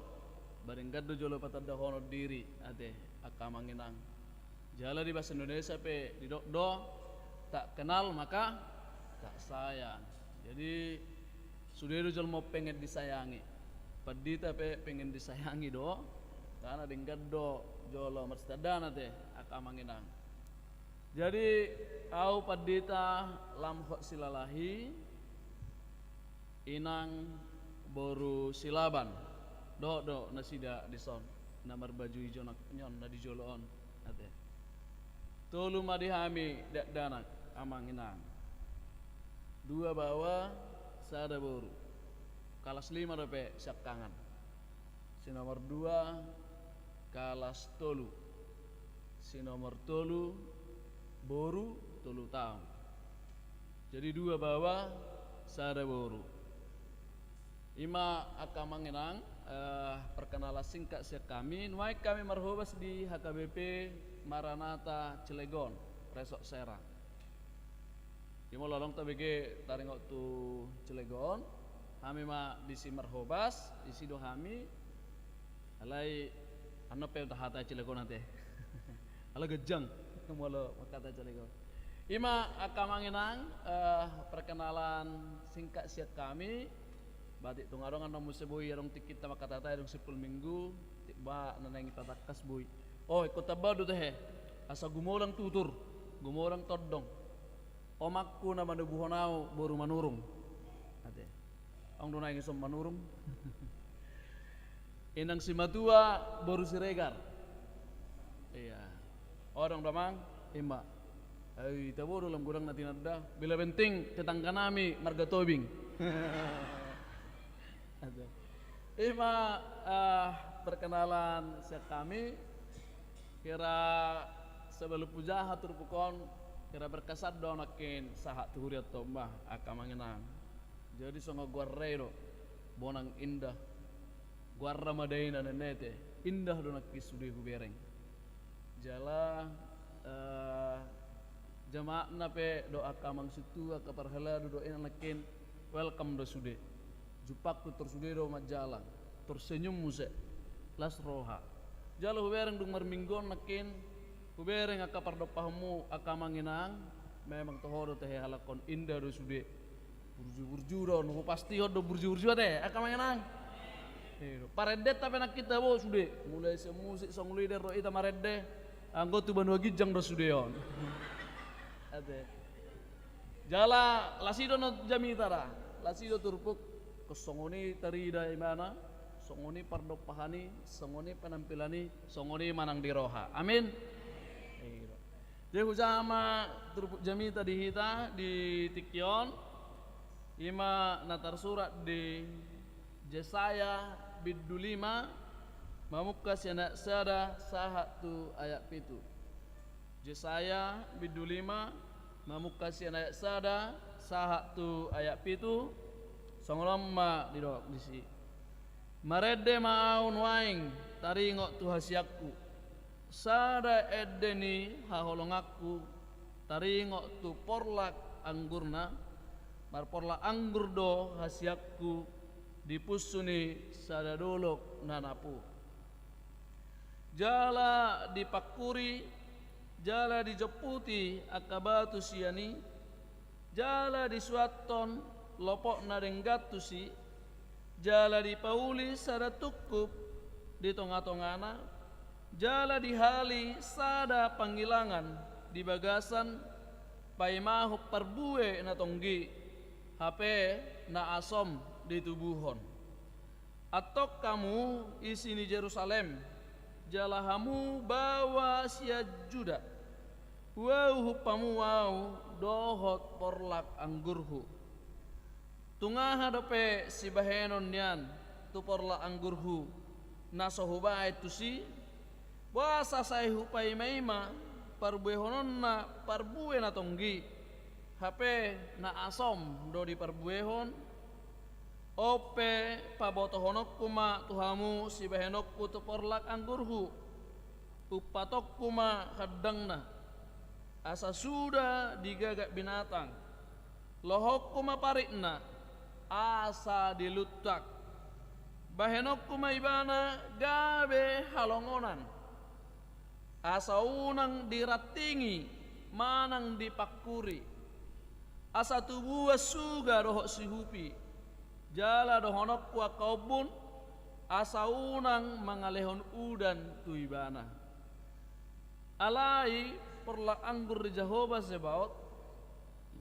ba denggan do jolo patandahonon diri, ate, angka amang inang. Jala di bahasa Indonesia pe didok do, tak kenal maka tak sayang. Jadi sude do jolma on pengen disayangi. Pandita pe pengen disayangi do, karena denggan do jolo marsitandaan, ate, angka amang inang. Jadi ahu pandita lam hot silalahi, inang boru Silaban, dohot do nasida dison na marbaju ijo na, on na di jolo on, ate. Tolu ma di hami dakdanak amang inang. Dua baoa, sada boru. Kalas lima dope siangkangan. Si nomor dua kalas tolu. Si nomor tolu boru tolu taon. Jadi dua baoa, sada boru. I ma angka amang inang, eh, perkenalan singkat sian hami. Nuaeng hami marhobas di H K B P Maranatha Cilegon, Resort Serang. Jadi molo adong tabege taringot tu Cilegon, hami ma disi marhobas, disi do hami. Alai annon pe tahatai Cilegon, ate. Ala ganjang molo mangkatai Cilegon. I ma angka amang inang, eh, perkenalan singkat sian hami. Ba tung adong annon muse boi adong tingkinta mangkatatai, adong simpul minggu, tung ba na naeng ipatangkas boi. Oh, ingkon tamba do tehe, asa gumolang tutur, gumolang tondong. Omakku na manubuhon ahu boru Manurung, ate. Adong do naeng dison Manurung? Inang Simatua boru Siregar. Iya. Adong do amang? I ma. Ai tabo do lam godang na tinanda. Bila penting tetangga nami marga Tobing. Ate. I ma, eh, perkenalan sian hami. Hira sebelum puja hatur pukon, hira berkesan do nangkin sahat tu hurianta on ma angka amang inang. Jadi songon goarna i do, Bonang Indah. Goarna ma da i na nennete, indah do nangkin sude hubereng. Jala, eh, jamaatna pe dohot angka amang sintua, angka parhalado dohot inang nangkin welcome do sude. Jumpangku tor sude do manjalang, tor senyum muse, las roha. Jala hubereng dung marminggu on nangkin, hubereng angka pardompahanmu angka amang inang, memang toho do tehe halak on, indah do sude. Burju-burju do, nunga pasti on do burju-burju, ate, angka amang inang. Iyo. Parendenta pe nangkin tabo sude, mulai sian musik, song leader do hita marende, anggo tu banua ginjang do sude on. Ate. Jala las i do na jamita da, las i do turpuk, ingkon songon i tarida ibana, songon i pardompahan i, songon i penampilan i, songon i ma nang di roha. Amin. Iyo. Jadi hujaha ma turpuk jamita di hita di tingki on, i ma na tarsurat di Jesaya bindu lima, mamungka sian ayat sada sahat tu ayat pitu. Jesaya bindu lima, mamungka sian ayat sada sahat tu ayat pitu, songon on ma didok disi. Marende ma ahu nuaeng taringot tu hasianku, sada ende ni haholonganku, taringot tu porlak anggurna, marporlak anggur do hasianku di punsu ni sada dolok na napu. Jala dipangkuri, jala dijomputi angka batu sian i, jala disuanhon lopot na denggan tusi, jala dipauli sada tungkup di tonga-tongana, jala dihali sada pangilangan di bagasan paimahon parbue na tonggi, hape na asom ditubuhon. Antong hamu isi ni Jerusalem, Jala hamu baoa sian Juda, huahuhum hamu ahu dohot porlak anggurhu. Tung aha dope sibahenon nian tu porlak anggurhu na so hubahen tusi? Boasa sai hupaimaima parbuehononna parbue na tonggi, hape na asom do diparbuehon? On pe pabotohononku ma tu hamu sibahenonku tu porlak anggurhu. Umpatonku ma handangna, asa suda digagak binatang. Lohonku ma paritna, asa diluntak. Bahenonku ma ibana gabe halongonan, asa unang dirantingi manang dipangkuri, asa tubuan suga dohot sihupi. Jala dohononku angka ombun, asa unang mangalehon udan tu ibana. Alai porlak anggur ni Jahowa Zebaot,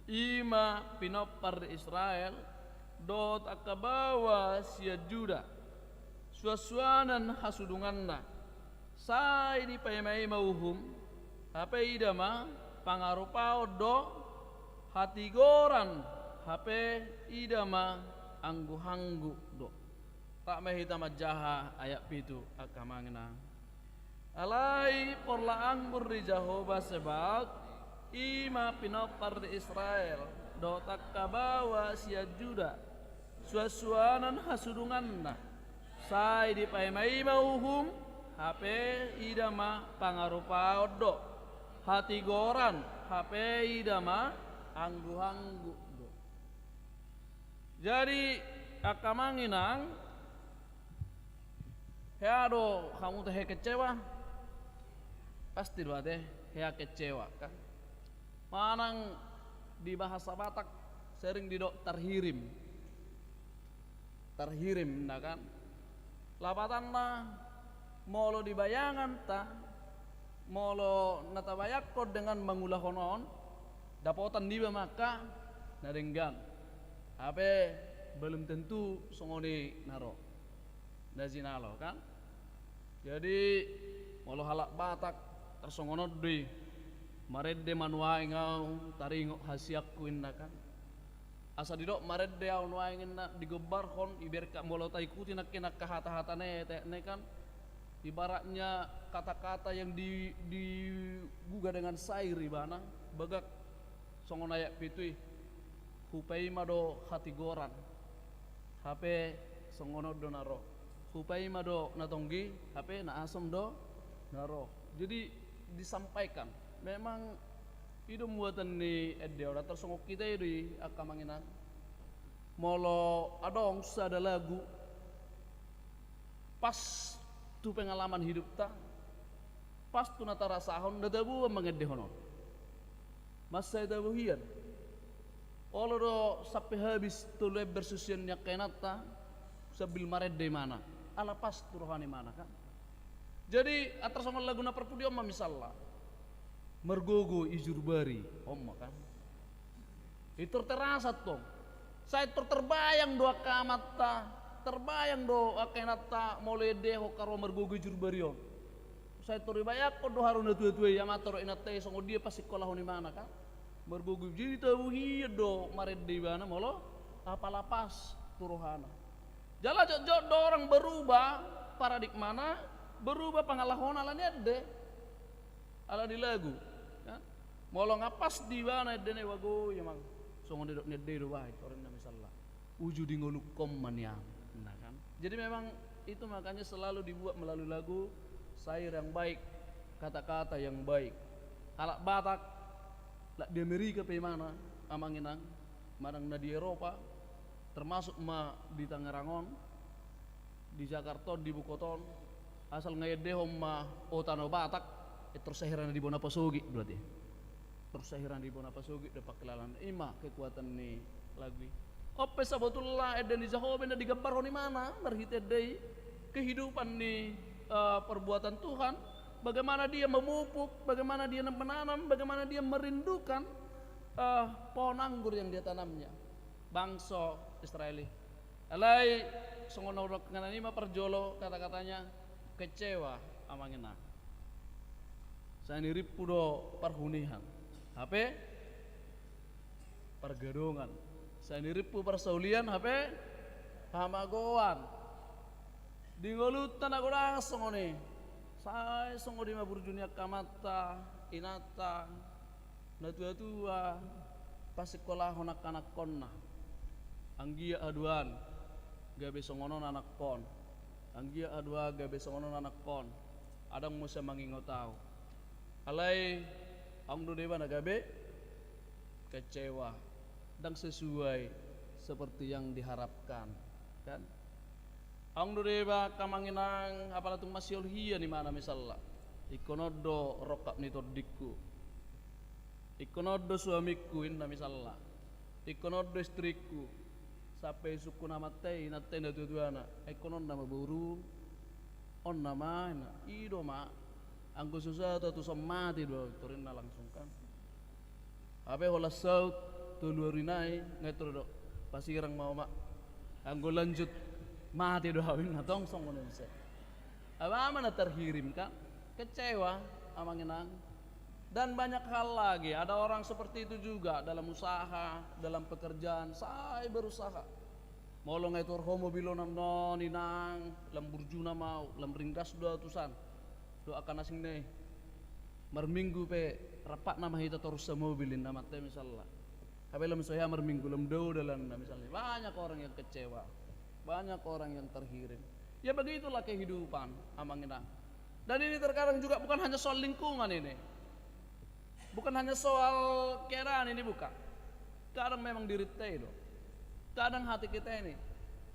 i ma pinompar ni Israel, dohot angka baoa sian Juda, suansuanan hasudunganna, sai dipaimaima uhum, hape ida ma pangarupaon do, hatigoran, hape ida ma angguhangguh do. Rap ma hita manjaha ayat pitu, angka amang inang. Alai porlak anggur ni Jahowa Zebaot, i ma pinompar ni Israel, dohot angka baoa sian Juda, suansuanan hasudunganna, sai dipaimaima uhum, hape ida ma pangarupaon do, hatigoran, hape ida ma angguhangguh do. Jadi, angka amang inang, hea do hamu tahe kecewa? Pasti do ate, hea kecewa, kan? Manang di bahasa Batak sering didok tarhirim. Tarhirim, na kan? Lapatanna, molo di bayanganta, molo na tabayangkon dengan mangulahon on, dapotan niba ma angka na denggan. Hape belum tentu songon i na ro, na jinalo, kan? Jadi, molo halak Batak, tarsongon on do i, marende ma nuaeng ahu, taringot hasianku, inna, kan? Asa didok marende ahu nuaeng, inna, digombarhon, iberka molo taikuti nangkin angka hatahatana i, te-, ne kan, ibaratnya kata-kata yang di-, digugah dengan syair ibana, bagak songon ayat pitu i, hupaima do hatigoran, hape songon on do na ro. Hupaima do na tonggi, hape na asom do na ro. Jadi disampaikan, memang i do muatan ni ende on, tarsongon hita i do i, angka amang inang. Molo adong sada lagu pas tu pengalaman hidupta, pas tu na tarasahon, na tabo mangendehon on. Mansai tabo hian. Olo do sampe habis tolu ember susian ni angka inanta, sambil marende imana. Ala pas tu roha ni imana, kan? Jadi, tarsongon lagu na parpudi on ma misalna. Margogo i jurbari, on ma, kan? Pintor terasa tong. Sai tor terbayang do angka amanta, terbayang do angka inanta molo iendehon haroa margogo i jurbari on. Sai tor dibayangkon do haroa natuatua i, amanta dohot inanta i, songon dia pasingkolahon imana, kan? Margogo i, jadi tabo hian do marende ibana molo apala pas tu rohana. Jala jotjot do orang berubah paradigmana, berubah pangalahona ala ni ende. Ala ni lagu, kan? Molo nga pas di ibana endena i, bago, ia mang. Songon didok ni ende i do, bah, i torina misalna. Uju di ngolungkon ma nian, nah, kan? Jadi memang itu makanya selalu dibuat melalui lagu, syair yang baik, kata-kata yang baik. Halak Batak, lak di Amerika pe imana, amang inang, manang na di Eropa, termasuk ma di Tangerang on, di Jakarta on, di ibukota on, asal nga iendehon ma, o tano Batak, e, tor sai hira na di bona pasogit berarti. Tor sai hira na di bona pasogit do pangkilalaan. I ma kekuatan ni lagu i. On pe sabotulna ende ni Jahowa na digambarhon imana marhite ende i, kehidupan ni, eh, perbuatan Tuhan, bagaimana dia memupuk, bagaimana dia menanam, bagaimana dia merindukan, eh, pohon anggur yang dia tanamnya. Bangso Israel i. Alai, songon na hudok nangkin i ma parjolo kata-katanya, kecewa. Amang inang. Sai nirimpu do parhunian, hape pargadongan. Sai nirimpu parsaulian, hape hamagoan. Di ngolunta na godang songon i. Sai songon i ma burju ni angka amanta, inanta, natuatua, pasingkolahon angka anakkonna. Anggiat haduan gabe songon on anakkon. Anggiat haduan gabe songon on anakkon. Adong muse mangingot au. Alai adong do deba na gabe kecewa, ndang sesuai seperti yang diharapkan, kan? Adong do deba angka amang inang, apala tung masiol hian imana misalna. Ingkon on do rongkap ni tondingku. Ingkon on do suamingku, inna misalna. Ingkon on do istrikku. Sampe isungkun amanta i, inanta i, natuatuana. Ingkon on nama boru, on nama, inna. I do ma. Anggo so sahat tu son mate do au, torinna langsung, kan. Hape holan saut tolu ari nai, nga i tor do. Pasirang ma au ma. Anggo lanjut mate do au, inna, tong songon i muse. Hape ma na terhirim, kan? Kecewa, amang inang. Dan banyak hal lagi. Ada orang seperti itu juga dalam usaha, dalam pekerjaan, sai berusaha. Molo nga i tor ho mobil on, inang, lam burju nama au, lam ringgas do au tusan. Dohot angka na asing na i. Marminggu pe rap nama hita torus samobil, inna amanta i misalna. Hape lam so hea marminggu, lam dao dalanna misalna. Banyak orang yang kecewa. Banyak orang yang terhirim. Ya, begitulah kehidupan, amang inang. Dan ini terkadang juga bukan hanya soal lingkungan ini. Bukan hanya soal keadaan ini, bukan. Kadang memang dirinta i do. Kadang hati kita ini.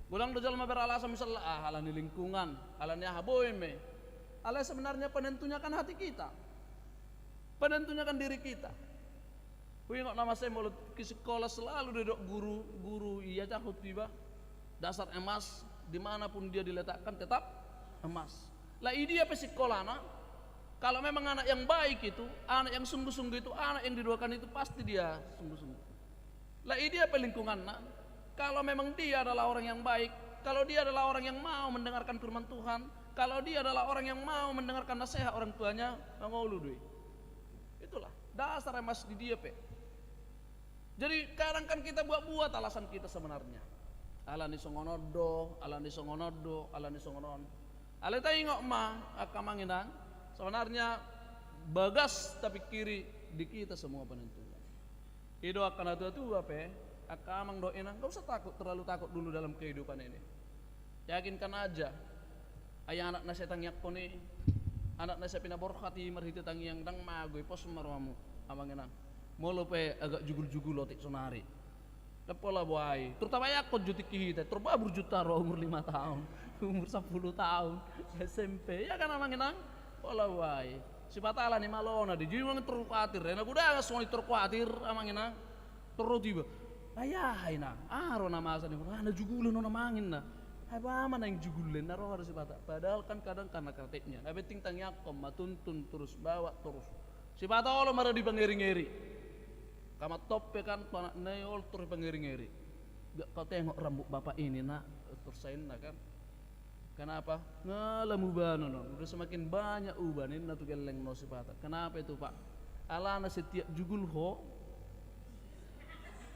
Godang do jolma beralasan misalna, ah, ala ni lingkungan, ala ni aha, boi ma i. Alai sebenarnya penentunya kan hati kita. Penentunya kan diri kita. Huingot nama sai molo tung sikola selalu didok guru, guru, ia jago tiba. Dasar emas, dimanapun dia diletakkan tetap emas. Lah, i dia pe sikolana, kalau memang anak yang baik itu, anak yang sungguh-sungguh itu, anak yang didoakan itu, pasti dia sungguh-sungguh. Lah, i dia pe lingkunganna, kalau memang dia adalah orang yang baik, kalau dia adalah orang yang mau mendengarkan firman Tuhan, kalau dia adalah orang yang mau mendengarkan nasihat orang tuanya, mangolu do i. Itulah dasar emas di dia pe. Jadi, kadang kan kita buat-buat alasan kita sebenarnya. Ala ni songon on do, ala ni songon on do, ala ni songon on. Alai taingot ma, angka amang inang, sebenarnya bagas tapingkiri di kita semua penentunya. I do angka natuatua pe, angka amang dohot inang, nggak usah takut, terlalu takut dulu dalam kehidupan ini. Yakinkan aja. Ai anak na sai tangiangkon i, anak na sai pinaborhat i marhite tangiang, ndang mago i, pos ma rohamu, amang inang. Molo pe agak jugul-jugul otik sonari, ndang pola boha i. Tor tabayangkon jo tingki hita, tor ba burjunta ro umur lima taon, umur sampulu taon, S M P, ya kan, amang inang? Pola boha i. Sipata ala ni malona do i, jadi unang tor kuatir, na godang songon i tor kuatir, amang inang. Tor ro tiba, ai aha, inang, aha ro na masa ni, ah, na jugulan on, amang, inna. Ai ba ma naeng jugulan, na roha do sipata. Padahal kan kadang karena kreatifnya. Na penting tangiangkon ma, tuntun terus, bawa terus. Sipata olo ma ra dipangeri-ngeri. Kamat tope kan tu anakna i, olo tor dipangeri-ngeri. Gak kau tengok rambut bapak ini, nak? Tor sai inna kan. Kenapa? Nga lam ubanon on, udah semakin banyak uba, ninna tu gellengna on sipata. Kenapa itu, Pak? Alana setiap jugul ho,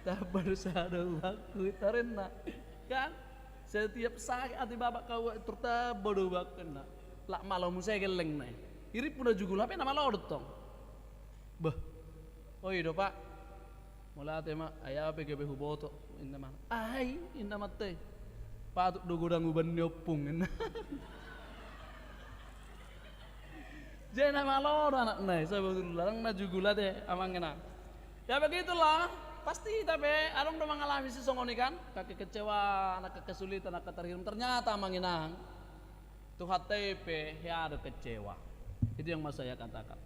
tamba do sada ubanku, tarinna. Kan? Setiap sakit hati bapak kau, tor tamba do ubanku, inna. Lak malo muse gellengna i. Irimpu na jugul, hape na malo do tong. Bah. O, i do, Pak. Mauliate ma, ai au pe gabe huboto, inna ma. Aha i, inna amanta i. Patut do godang uban ni ompung, inna. Jadi na malo do anakna i, sebetulna ndang na jugul ate, amang inang. Ya begitulah, pasti hita pe adong do mangalami sisongon i kan, angka kekecewaan, angka kesulitan, angka terhirim. Ternyata, amang inang, Tuhanta i pe hea do kecewa. Itu yang mau saya katakan.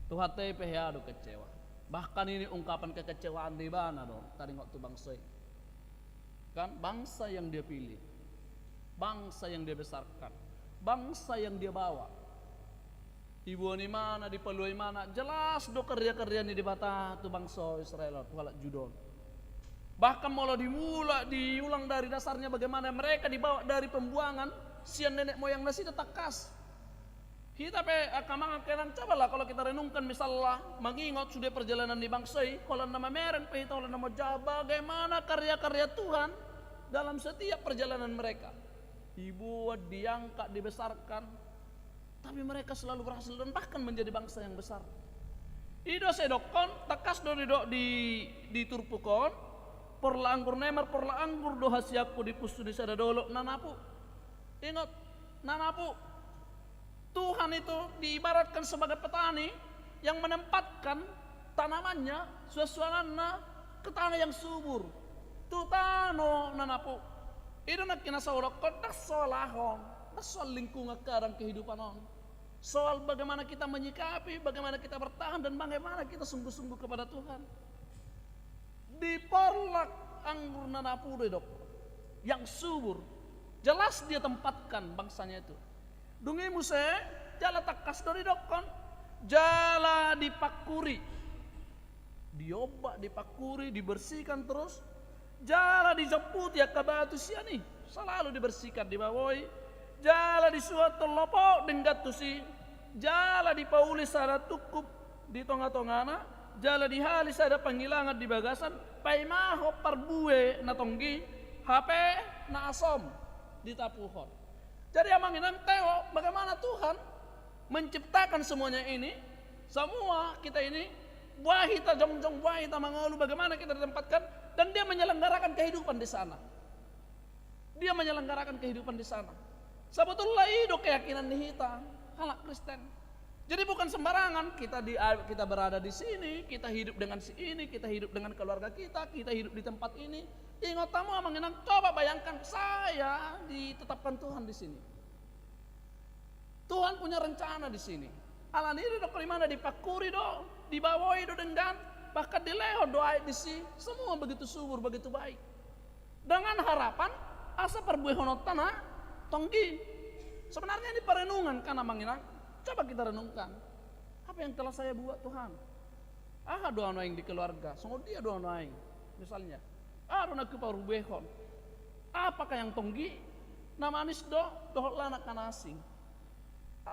Tuhanta i pe hea do kecewa. Bahkan ini ungkapan kekecewaan di ibana do taringot tu bangso i. Kan, bangsa yang dia pilih, bangsa yang dia besarkan, bangsa yang dia bawa. Diboan imana, dipalua imana, jelas do karya-karya ni Debata tu bangso Israel, tu halak Juda on. Bahkan molo dimulai, diulang dari dasarnya bagaimana mereka dibawa dari pembuangan sian nenek moyang nasida, tangkas. Hita pe angka amang angka inang, cobalah kalau kita renungkan misalnya, mengingat sudah perjalanan di bangsa i, holan na mamereng pe hita, holan na manjaha, bagaimana karya-karya Tuhan dalam setiap perjalanan mereka. Dibuat, diangkat, dibesarkan. Tapi mereka selalu berhasil dan bahkan menjadi bangsa yang besar. I do sai didokkon, tangkas do didok di, di turpuk on, porla anggur na i marporla anggur do hasianku di punsu ni sada dolok na napu. Ingat, na napu. Tuhan itu diibaratkan sebagai petani yang menempatkan tanamannya, suansuananna ke tanah yang subur. Tu tano na napu. I do nangkin na sai hudokkon, ndang soal aha on, ndang soal lingkungan kadang kehidupan on. Soal bagaimana kita menyikapi, bagaimana kita bertahan, dan bagaimana kita sungguh-sungguh kepada Tuhan. Diporlak anggur na napu do didok, yang subur. Jelas dia tempatkan bangsanya itu. Dung i muse, jala tangkas do didokkon, jala dipangkuri. Diombak, dipangkuri, dibersihkan terus. Jala dijomputi angka batu sian i, selalu dibersihkan, dibabohi. Jala disuanhon lopok denggan tusi. Jala dipauli sada tungkup di tonga-tongana, jala dihali sada pangilangan di bagasan, paimahon parbue na tonggi, hape na asom ditapuhon. Jadi amang inang, tengok bagaimana Tuhan menciptakan semuanya ini, semua kita ini, boha hita jongjong, boha hita mangolu, bagaimana kita ditempatkan, dan Dia menyelenggarakan kehidupan di sana. Dia menyelenggarakan kehidupan di sana. Sebetulnya i do keyakinan ni hita halak Kristen. Jadi bukan sembarangan kita di, kita berada di sini, kita hidup dengan si ini, kita hidup dengan keluarga kita, kita hidup di tempat ini. Ingot hamu amang inang, coba bayangkan saya ditetapkan Tuhan di sini. Tuhan punya rencana di sini. Alani i do, didok, di mana, dipangkuri do, dibabohi do denggan, bahkan dilehon do aek disi, semua begitu subur, begitu baik. Dengan harapan asa parbuehononta na tonggi. Sebenarnya ini perenungan kan amang inang. Coba kita renungkan. Apa yang telah saya buat, Tuhan? Aha do nuaeng di keluarga, songon dia do nuaeng, misalnya. Aha do na huparbuehon? Apakah yang tonggi, na manis do, dohot lanak na asing?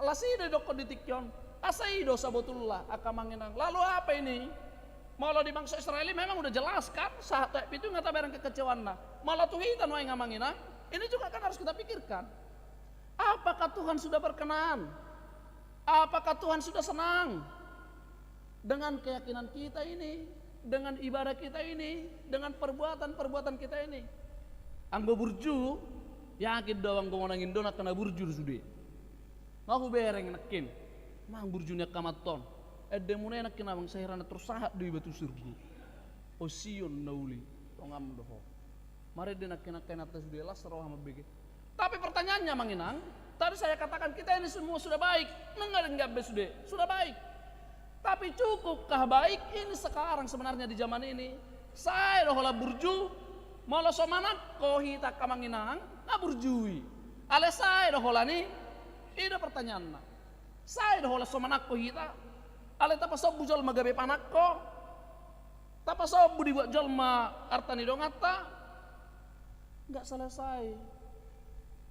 Las i do didokkon di tingki on. Asa i do sabotulna, angka amang inang. Lalu apa ini? Molo di bangsa Israel i memang udah jelas kan, sahat tu ayat pitu nga tabereng kekecewaanna. Molo tu hita nuaeng amang inang, ini juga kan harus kita pikirkan. Apakah Tuhan sudah berkenan? Apakah Tuhan sudah senang dengan keyakinan kita ini, dengan ibadah kita ini, dengan perbuatan-perbuatan kita ini? Anggo burju, yakin do au anggo monang indo nangkin na burju do sude. Nga hubereng nangkin. Mang burju ni angka amanta on. Ende muna nangkin amang, sai hira na tor sahat do iba tu surgo. O Sion na uli, tongam do ho. Marende nangkin angka inanta sude, las roha mambege. Tapi pertanyaannya amang inang, tadi saya katakan kita ini semua sudah baik. Nunga denggan be sude, sudah baik. Tapi cukupkah baik ini sekarang sebenarnya di zaman ini? Sae do holan burju? Molo so manangko hita angka amang inang, nga burju i. Alai sae do holan i? I do pertanyaanna. Sae do holan so manangko hita? Alai tapasombu jolma gabe panangko? Tapasombu dibuat jolma arta ni donganta? Nggak selesai.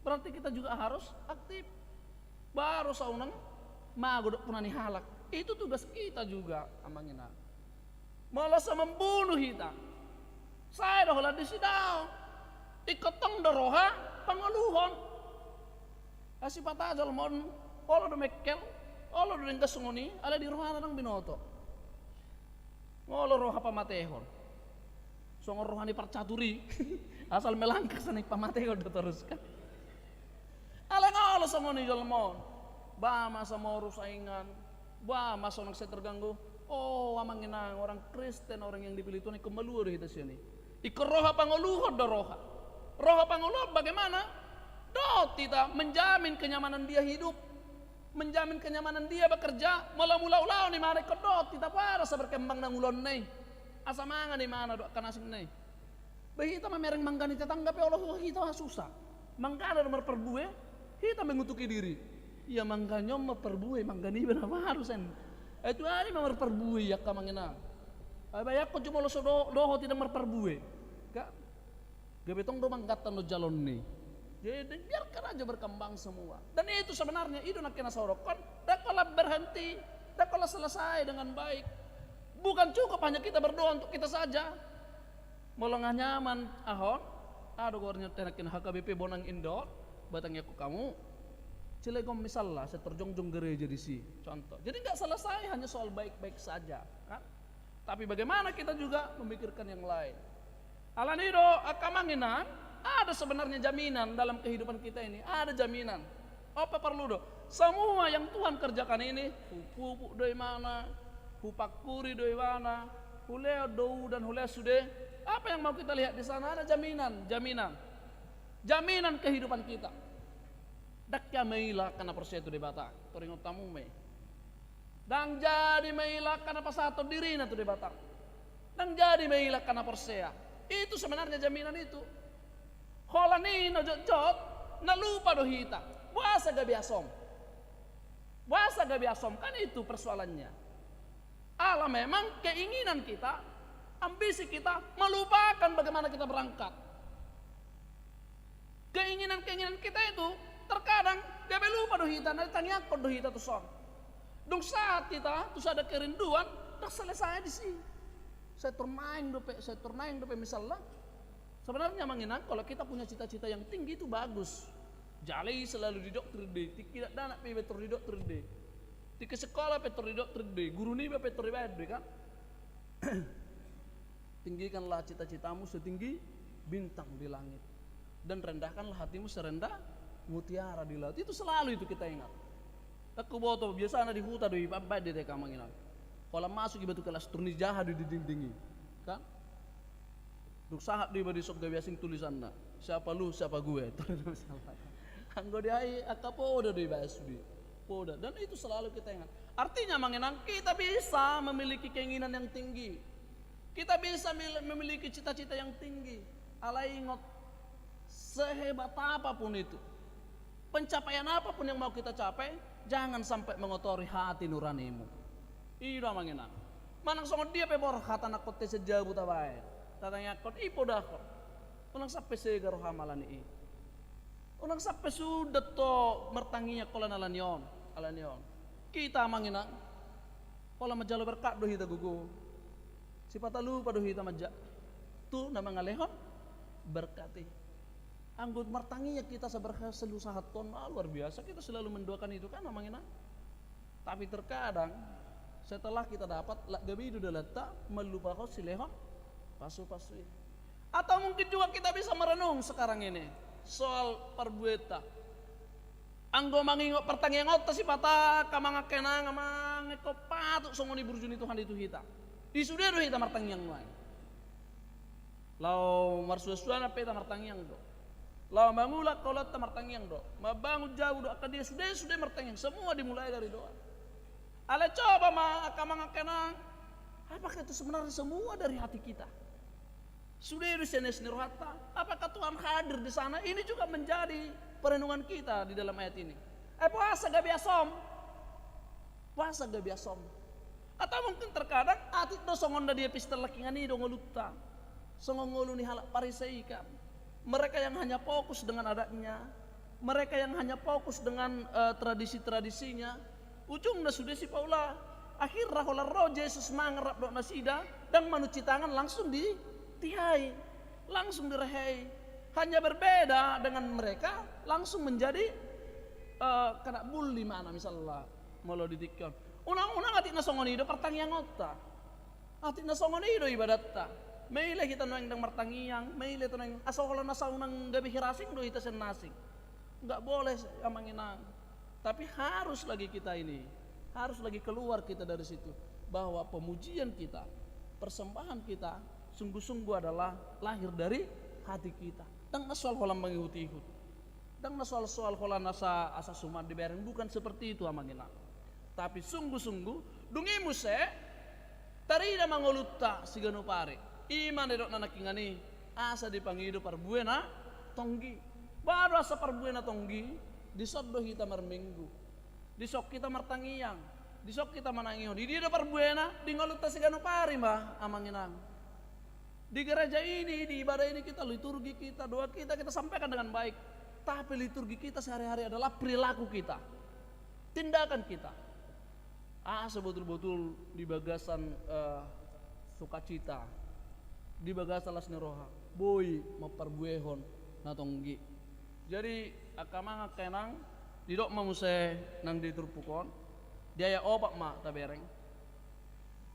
Berarti kita juga harus aktif. Baru so unang magodok puna ni halak. Itu tugas kita juga, amang inang. Molo so mambunuh hita, sae do holan disi? Daong. Ingkon tong do roha pangoluhon. Asi pata jolma on, olo do mengkel, olo do denggan songon i, alai di rohana ndang binoto. Nga olo roha pamatehon. Songon roha ni parcatur i. Asal melangkah saning pamatehon do torus kan. Alai nga olo songon i jolma on. Ba masa moru saingan. Ba masa unang sai terganggu. O amang inang, orang Kristen, orang yang dipilih Tuhan, ingkon malua do hita sian i. Ingkon roha pangoluhon do roha. Roha pangoluhon bagaimana? Dohot hita menjamin kenyamanan dia hidup. Menjamin kenyamanan dia bekerja, molo mangula ulaon imana ingkon dohot hita, pola asa berkembang na ulaonna i. Asa mangan imana dohot angka na asingna i. Ba hita mamereng mangga ni tetangga pe olo hita susa. Manggana do marparbue, hita mengutuki diri. Ia mangga ni on marparbue, mangga niba na baru sen. Ai tu aha i ma marparbue i angka amang inang. Ai bayangkon jo molo so do-, dohot i ndang marparbue. Kan? Gabe tong do mangganta on jaloon i. Jadi biarkan aja berkembang semua. Dan itu sebenarnya, i do nangkin na sai hudokkon, ndang holan berhenti, ndang holan selesai dengan baik. Bukan cukup hanya kita berdoa untuk kita saja. Molo nga nyaman aha on, aha do goarna, nangkin H K B P Bonang Indah on, batangiangkon hamu, Cilegon misalna, sai tarjongjong gereja disi, contoh. Jadi nggak selesai hanya soal baik-baik saja, kan? Tapi bagaimana kita juga memikirkan yang lain. Alani i do, angka amang inang, ada sebenarnya jaminan dalam kehidupan kita ini, ada jaminan. On pe porlu do, semua yang Tuhan kerjakan ini, hupupuk do ibana, hupangkuri do ibana, hulehon do udan, hulehon sude. Apa yang mau kita lihat di sana? Ada jaminan, jaminan. Jaminan kehidupan kita. Ndang hea maila angka na porsea tu Debata, taringot hamu ma i. Ndang jadi maila angka na pasahathon dirina tu Debata. Ndang jadi maila angka na porsea. Itu sebenarnya jaminan itu. Holan i na jotjot, na lupa do hita. Boasa gabe asom? Boasa gabe asom? Kan itu persoalannya. Ala memang keinginan kita, ambisi kita melupakan bagaimana kita berangkat. Keinginan-keinginan kita itu terkadang gabe lupa do hita, na ditangiangkon do hita tuson. Dung sahat hita tu sada kerinduan, ndang selesai disi. Sai tor naeng dope, sai tor naeng dope misalna. Sebenarnya amang inang, kalau kita punya cita-cita yang tinggi itu bagus. Jala i selalu didoktrin do i, tingki dakdanak pe iba tor didoktrin do i. Tingki sekolah pe tor didoktrin do i, guru niba pe tor dibaen do i, kan? Tinggikanlah cita-citamu setinggi bintang di langit, dan rendahkanlah hatimu serendah mutiara di laut. Itu selalu itu kita ingat. Ndang huboto, biasana di huta do i, baen, baen do i, angka amang inang. Holan masuk iba tu kelas, tor nijaha do i di dinding i, kan? Dung sahat do iba, dison gabe asing tulisanna. Siapa lu, siapa gue. Anggo di ai angka poda do iba sude. Poda. Dan itu selalu kita ingat. Artinya amang inang, kita bisa memiliki keinginan yang tinggi. Kita bisa mil-, memiliki cita-cita yang tinggi. Alai ingot, sehebat apapun itu, pencapaian apapun yang mau kita capai, jangan sampai mengotori hati nuranimu. I do amang inang. Manang songon dia pe borhat, anak on, te sian jabu tabaen, tatangiangkon, i podahon. Unang sampe sega roham alani i. Unang sampe sundat ho martangiang holan alani on, alani on. Hita amang inang, holan manjalo berkat do hita gogo. Sipata lupa do hita manjalo tu na mangalehon berkat i. Anggo martangiang hita saberhasel usahaton, ah, luar biasa, kita selalu mendoakan itu kan, amang inang. Tapi terkadang setelah kita dapat, lak gabe i do dalanta, malupahon silehon pasupasu i. Atau mungkin juga kita bisa merenung sekarang ini soal parbuenta. Anggo mangingot partangiangonta sipata, angka amang, angka inang, amang, ingkon patut songon i burju ni Tuhan i tu hita. I sude do hita martangiang nuaeng. Laho marsuansuanan pe hita martangiang do. Laho mangula angka ulaonta martangiang do. Mambangun jabu do, angka dia sude, sude martangiang. Semua dimulai dari doa. Alai coba ma, angka amang, angka inang, apakah itu sebenarnya semua dari hati kita? Sude do sian es ni rohanta? Apakah Tuhan hadir di sana? Ini juga menjadi perenungan kita di dalam ayat ini. Eh, boasa gabe asom? Boasa gabe asom? Atau mungkin terkadang atik do songon na di epistel nangkiningan i do ngolunta. Songon ngolu ni halak Parisei kan. Mereka yang hanya fokus dengan adatnya, mereka yang hanya fokus dengan, eh, tradisi-tradisinya, ujungna sude sipaula. Akhirna holan ro Jesus mangan rap dohot nasida, ndang manuci tangan, langsung ditihai, langsung direhei. Hanya berbeda dengan mereka, langsung menjadi, eh, kena bully mana misalnya. Molo di tingki on, unang-unang atik na songon i do partangiangonta. Atik na songon i do ibadatta. Maila hita nuaeng ndang martangiang, maila hita nuaeng, asa holan asa unang gabe hira asing do hita sian na asing. Nggak boleh, amang inang. Tapi harus lagi kita ini, harus lagi keluar kita dari situ, bahwa pemujian kita, persembahan kita, sungguh-sungguh adalah lahir dari hati kita. Ndang na soal holan mangihut-ihut. Ndang na soal-soal holan asa, asa suman dibereng, bukan seperti itu, amang inang. Tapi sungguh-sungguh, dung i muse, tarida ma ngolunta siganup ari. I ma na nidokna nangkiningan i, asa dipangido parbue na tonggi. Boha do asa parbue na tonggi? Dison do hita marminggu. Dison hita martangiang. Dison hita manangihon. Di dia do parbuena? Di ngolunta siganup ari ma, amang inang. Di gereja ini, di ibadah ini kita, liturgi kita, doa kita, kita sampaikan dengan baik. Tapi liturgi kita sehari-hari adalah perilaku kita, tindakan kita. Asa betul-betul di bagasan, eh, sukacita, di bagasan las ni roha, boi mamparbuehon na tonggi. Jadi, angka amang, angka inang, didok ma muse nang di turpuk on, di ayat opat ma tabereng.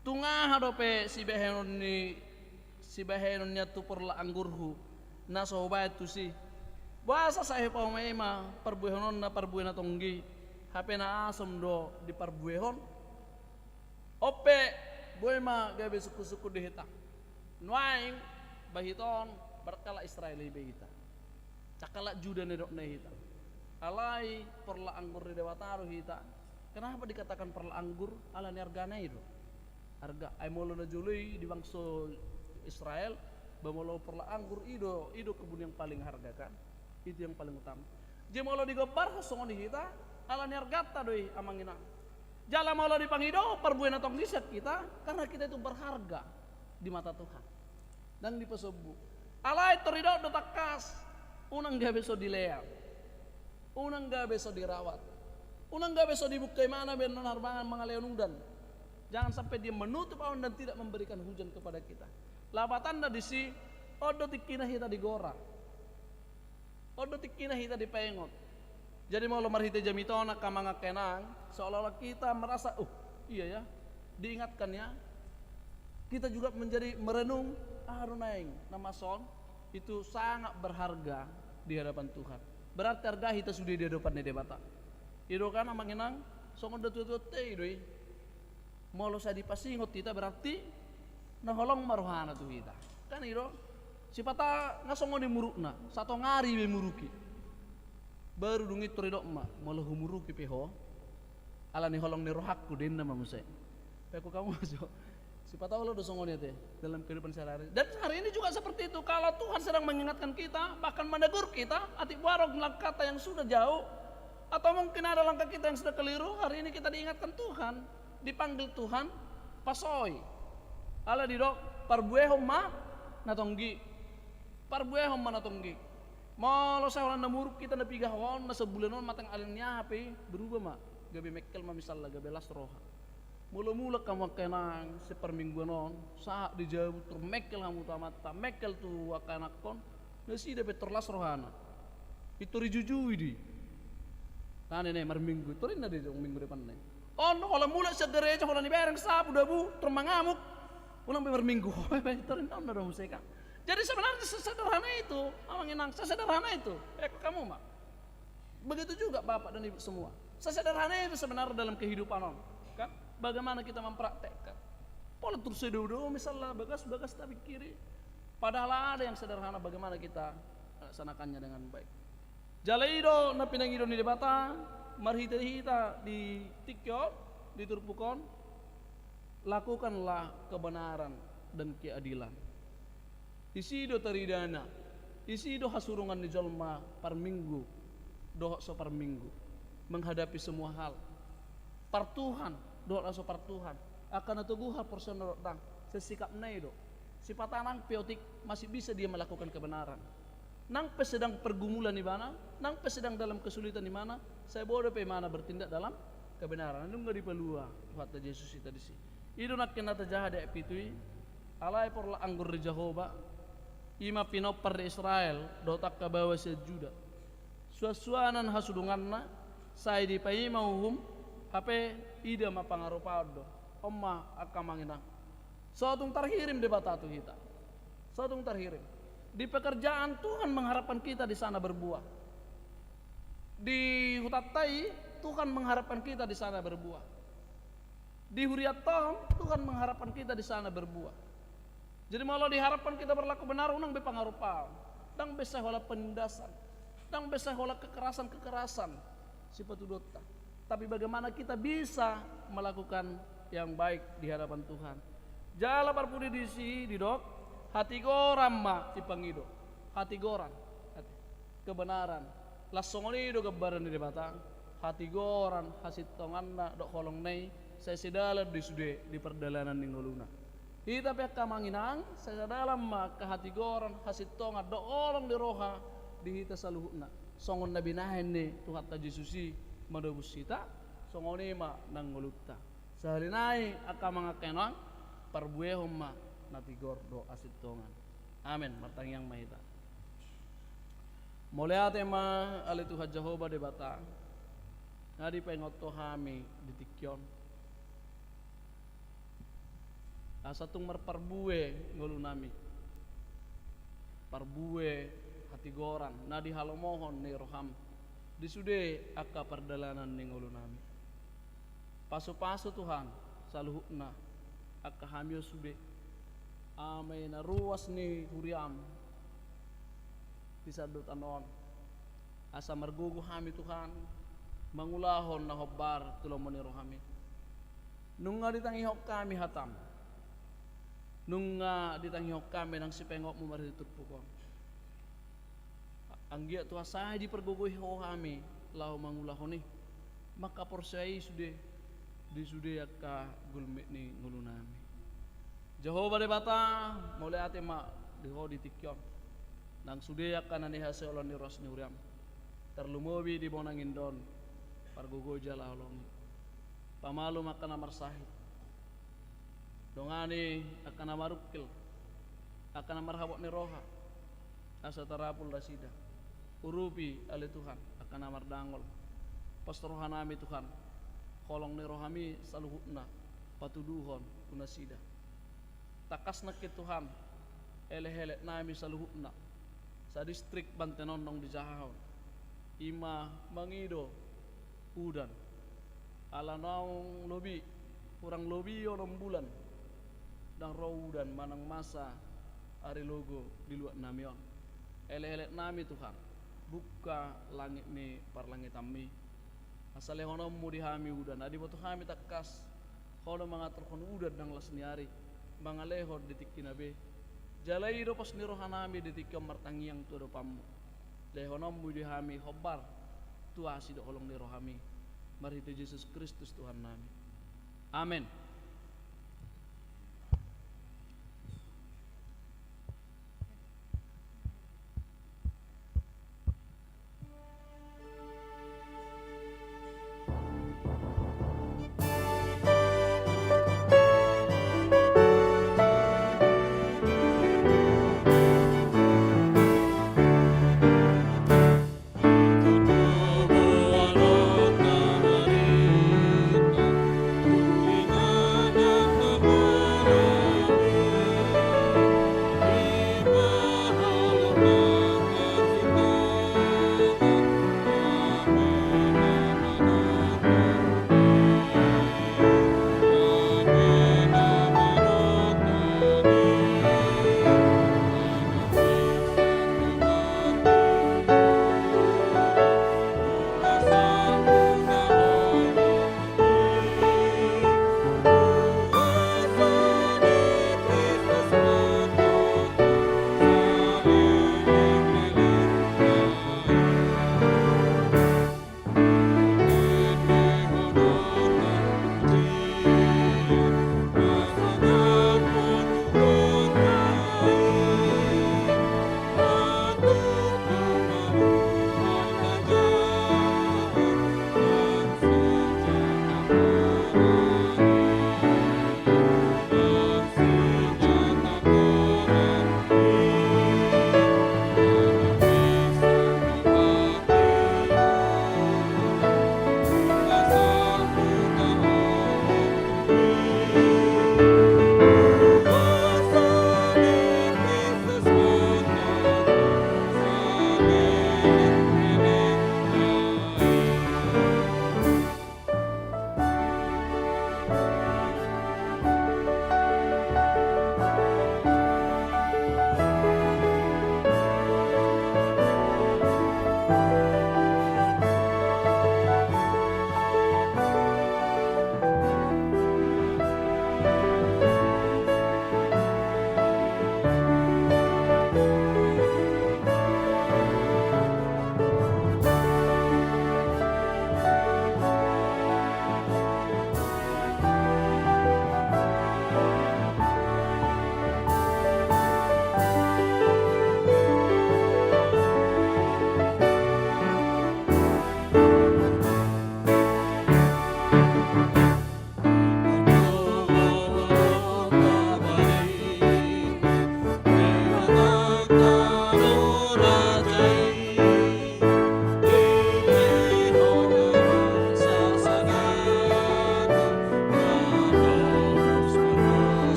Tung aha dope sibahenon ni, sibahenon ni tu porlak anggurhu, na so hubahen tusi? Boasa sai hupaima-ima parbuehononna parbue na tonggi, hape na asam do diparbuehon? On pe, boi ma gabe sungkun-sungkun di hita. Nuaeng, ba hita on, bar halak Israel iba hita. Cak halak Juda na didok na hita. Alai porlak anggur ni Debata do hita. Kenapa dikatakan porlak anggur? Ala ni argana i do. Arga, ai molo na jolo i di bangso Israel, ba molo porlak anggur i do, i do kebun yang paling harga kan. Itu yang paling utama. Jadi molo digombarhon songon i hita, ala ni arganta do i, amang inang. Jala molo dipangido parbue na tonggi sian hita, karena kita itu berharga di mata Tuhan. Ndang dipasombu. Alai tor didok do tangkas, unang gabe so dilean, unang gabe so dirawat, unang gabe so dibuka imana baenon harbangan mangalean udan. Jangan sampai dia menutup awan dan tidak memberikan hujan kepada kita. Lapatanna disi, on do tingkina hita digora. On do tingkina hita dipaingot. Jadi molo marhite jamita on, angka amang, angka inang, seolah-olah kita merasa, "Oh, iya ya, diingatkan ya." Kita juga menjadi merenung, "Ah, ro naeng, na masa on itu sangat berharga di hadapan Tuhan." Berarti arga hita sude di hadapan ni Debata. I do kan, amang inang, songon natuatua i do i. Molo sai dipasingot hita berarti na holong ma rohana tu hita. Kan i do? Sipata nga songon i murukna, satonga ari be muruki. Baru dung i tor didok ma, molo humuruki pe ho, ala ni holong ni rohangku, ninna ma muse. Pe anggo hamu jo, sipata olo do songon i ate dalam kehidupan sehari-hari. Dan hari ini juga seperti itu. Kalau Tuhan sedang mengingatkan kita, bahkan menegur kita, atik boha do langkahta yang sudah jauh, atau mungkin ada langkah kita yang sudah keliru, hari ini kita diingatkan Tuhan. Dipanggil Tuhan, pasoi. Ala didok, parbuehon ma na tonggi. Parbuehon ma na tonggi. Molo sai holan na muruk hita na piga on, na sabulan on, matang alani aha pe, berubah ma. Gabe mengkel ma misalna, gabe las roha. Molo mulak hamu angka inang, siparmingguan on, sahat di jabu, tor mengkel hamu tu amanta, mengkel tu angka anakkon, nasida pe tor las rohana. Pintor dijujui do i. Tane ne marminggu, tor inna do i minggu depanna i. On, holan mulak sian gareja, holan dibereng sapu dabu, tor mangamuk. Ulang pe marminggu, tor inna on do muse kan. Jadi sebenarnya sesederhana itu, amang inang, sesederhana itu. Eh, kamu mah. Begitu juga bapak dan ibu semua. Sesederhana itu sebenarnya dalam kehidupan on. Kan? Bagaimana kita mempraktekkan. Pola tor sai dao-dao misalna bagas, bagas tapingkiri. Padahal ada yang sederhana bagaimana kita laksanakannya dengan baik. Jala i do na pinangido ni Debata, marhite hita di tingki on, di turpuk on, lakukanlah kebenaran dan keadilan. Isi do taridana, isi do hasurungan ni jolma parminggu, dohot so parminggu, menghadapi semua hal. Partuhan, dohot na so partuhan. Angka na togu haporseaon dohot ndang, sesikapna i do. Sipata nang pe otik masih bisa dia melakukan kebenaran. Nang pe sedang pergumulan ibana, nang pe sedang dalam kesulitan ibana, sai boi dope ibana bertindak dalam kebenaran. Nunga dipalua Tuhanta Jesus hita disi. I do nangkin na tajaha di ayat pitu i, alai porlak anggur ni Jahowa, i ma pinompar ni Israel, dohot angka baoa sian Juda. Suansuanan hasurunganna, sai dipaima uhum, hape ida ma pangarupaon do. On ma angka amang inang. So tung tarhirim Debata tu hita. So tung tarhirim. Di pekerjaan Tuhan mengharapkan kita di sana berbuah. Di hutanta i Tuhan mengharapkan kita di sana berbuah. Di hurianta on Tuhan mengharapkan kita di sana berbuah. Jadi molo diharapkan kita berlaku benar, unang be pangarupaon. Ndang be sai holan penindasan. Ndang be sai holan kekerasan-kekerasan sipatuduhonta. Tapi bagaimana kita bisa melakukan yang baik di hadapan Tuhan. Jala parpudi disi didok, hatigoran ma dipangido. Hatigoran. Kebenaran. Laos songon i do gambaran ni Debata. Hatigoran, hasintonganna, dohot holongna i, sai sedalan do i sude di pardalanan ni ngoluna. Hita pe angka amang inang, sai sedalan ma angka hatigoran, hasintongan, dohot holong ni roha di hita saluhutna. Songon na binahen ni Tuhanta Jesus i manobus hita, songon i ma nang ngolunta. Sahali nai angka amang angka inang, parbuehon ma na tigor dohot hasintongan. Amen. Martangiang ma hita. Mauliate ma ale Tuhan Jahowa Debata, na dipaingot Ho hami di tingki on. Asa tung marparbue ngolunami, parbue hatigoran na dihalomohon ni roham di sude angka pardalanan ni ngolunami. Pasupasu Tuhan saluhutna angka hami on sude, ama ina ruas ni huriam di sandok tano on. Asa margogo hami Tuhan mangulahon na hombar tu lomo ni rohami. Nunga ditangihon hami hatam, nunga ditangihon hami nang sipaingotmu marhite turpuk on. Anggiat Tuhan sai dipargogoi Ho hami laho mangulahon i, mangkaporseai sude di sude angka gulmit ni ngolunami. Jahowa Debata, mauliate ma di Ho di tingki on. Nang sude angka na nihasoloan ni ruas ni huriam, tarlumobi di bona nginda on, pargogoi jala holongi. Pamalum angka na marsahit, dongani angka na marungkil, angka na marhabot ni roha, asa tarapul nasida. Urupi ale Tuhan angka na mardangol. Pos rohanami Tuhan, holong ni rohami saluhutna patuduhon tu nasida. Tangkas nangkin Tuhan, elek-eleknami saluhutna sadistrik Banten on naung dijahahon, i ma mangido udan. Ala naung lobi, hurang lobi onom bulan ndang ro udan manang masa ari logo di luatnami on. Elek-eleknami Tuhan, buka langit ni parlangitanmi, asa lehononmu di hami udan. Asa diboto hami tangkas Ho do mangaturhon udan nang las ni ari, mangalehon di tingkina be. Jala i do pos ni rohanami di tingki on martangiang tu adopanmu. Lehononmu di hami hombar tu asi dohot holong ni rohami, marhite Jesus Kristus Tuhannami. Amen.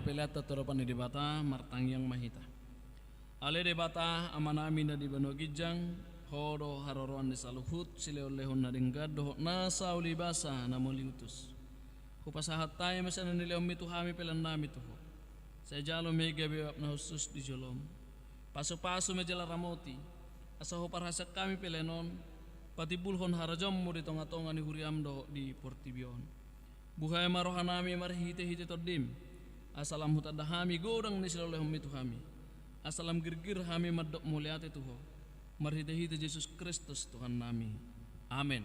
Pelean ta tu adopan ni Debata, martangiang ma hita. Ale Debata, Amanami na di banua ginjang, Ho do haroroan ni saluhut silehonlehon na denggan dohot nasa ulibasa na mauliutus. Hupasahat hami ma sian na nilehonMi tu hami peleannami tu Ho. Sai jalo ma i gabe uap na hushus di jolom. Pasupasu ma jala ramoti, asa huparhaseang hami pelean on patimbulhon harajaonMu di tongatonga ni huriaM dohot di portibi on. Buhai ma rohanami marhitehite TondiM, asa lam hutanda hami godang ni silehonlehonMi tu hami, asa lam girgir hami mandok mauliate tu Ho, marhitehite Jesus Kristus Tuhannami. Amen.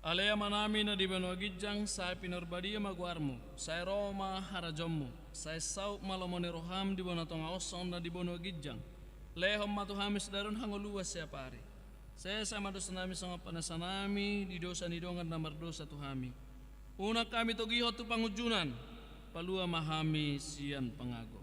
Ale Amanami na di banua ginjang, sai pinarbadia ma goarMu, sai ro ma harajaonMu, sai saut ma lomo ni rohaM di banua tonga on songon na di banua ginjang. Lehon ma tu hami sadari on hangoluan siapari. Sesa ma dosanami songon panasanami di dosa ni dongan na mardosa tu hami. Unang hami togihon tu pangunjunan, palua ma hami sian pangago.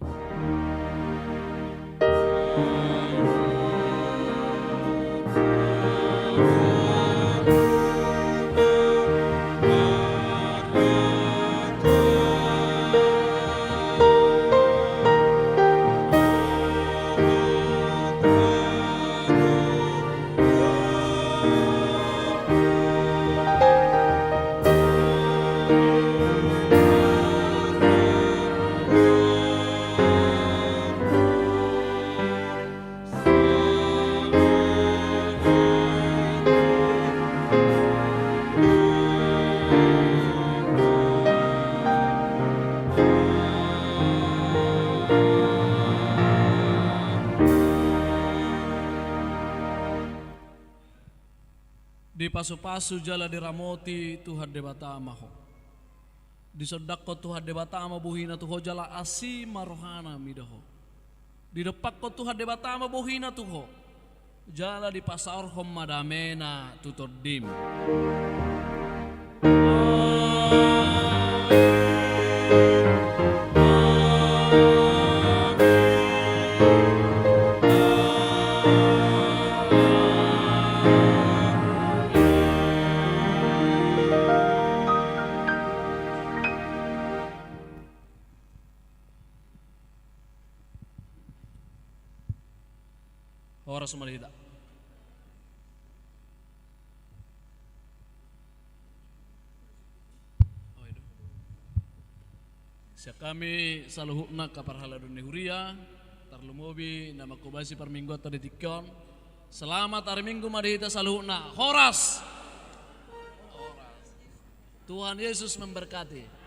Dipasupasu jala diramoti Tuhan Debata ma ho. Disondangkon Tuhan Debata ma bohina tu ho jala asi ma rohana mida ho. Didompakkon Tuhan Debata ma bohina tu ho jala dipasaorhon ma damena tu tondim. Horas ma di hita. Sian hami saluhutna angka parhalado ni huria, tarlumobi na manghobasi parmingguanta di tingki on. Selamat hari Minggu ma di hita saluhutna. Horas. Tuhan Yesus memberkati.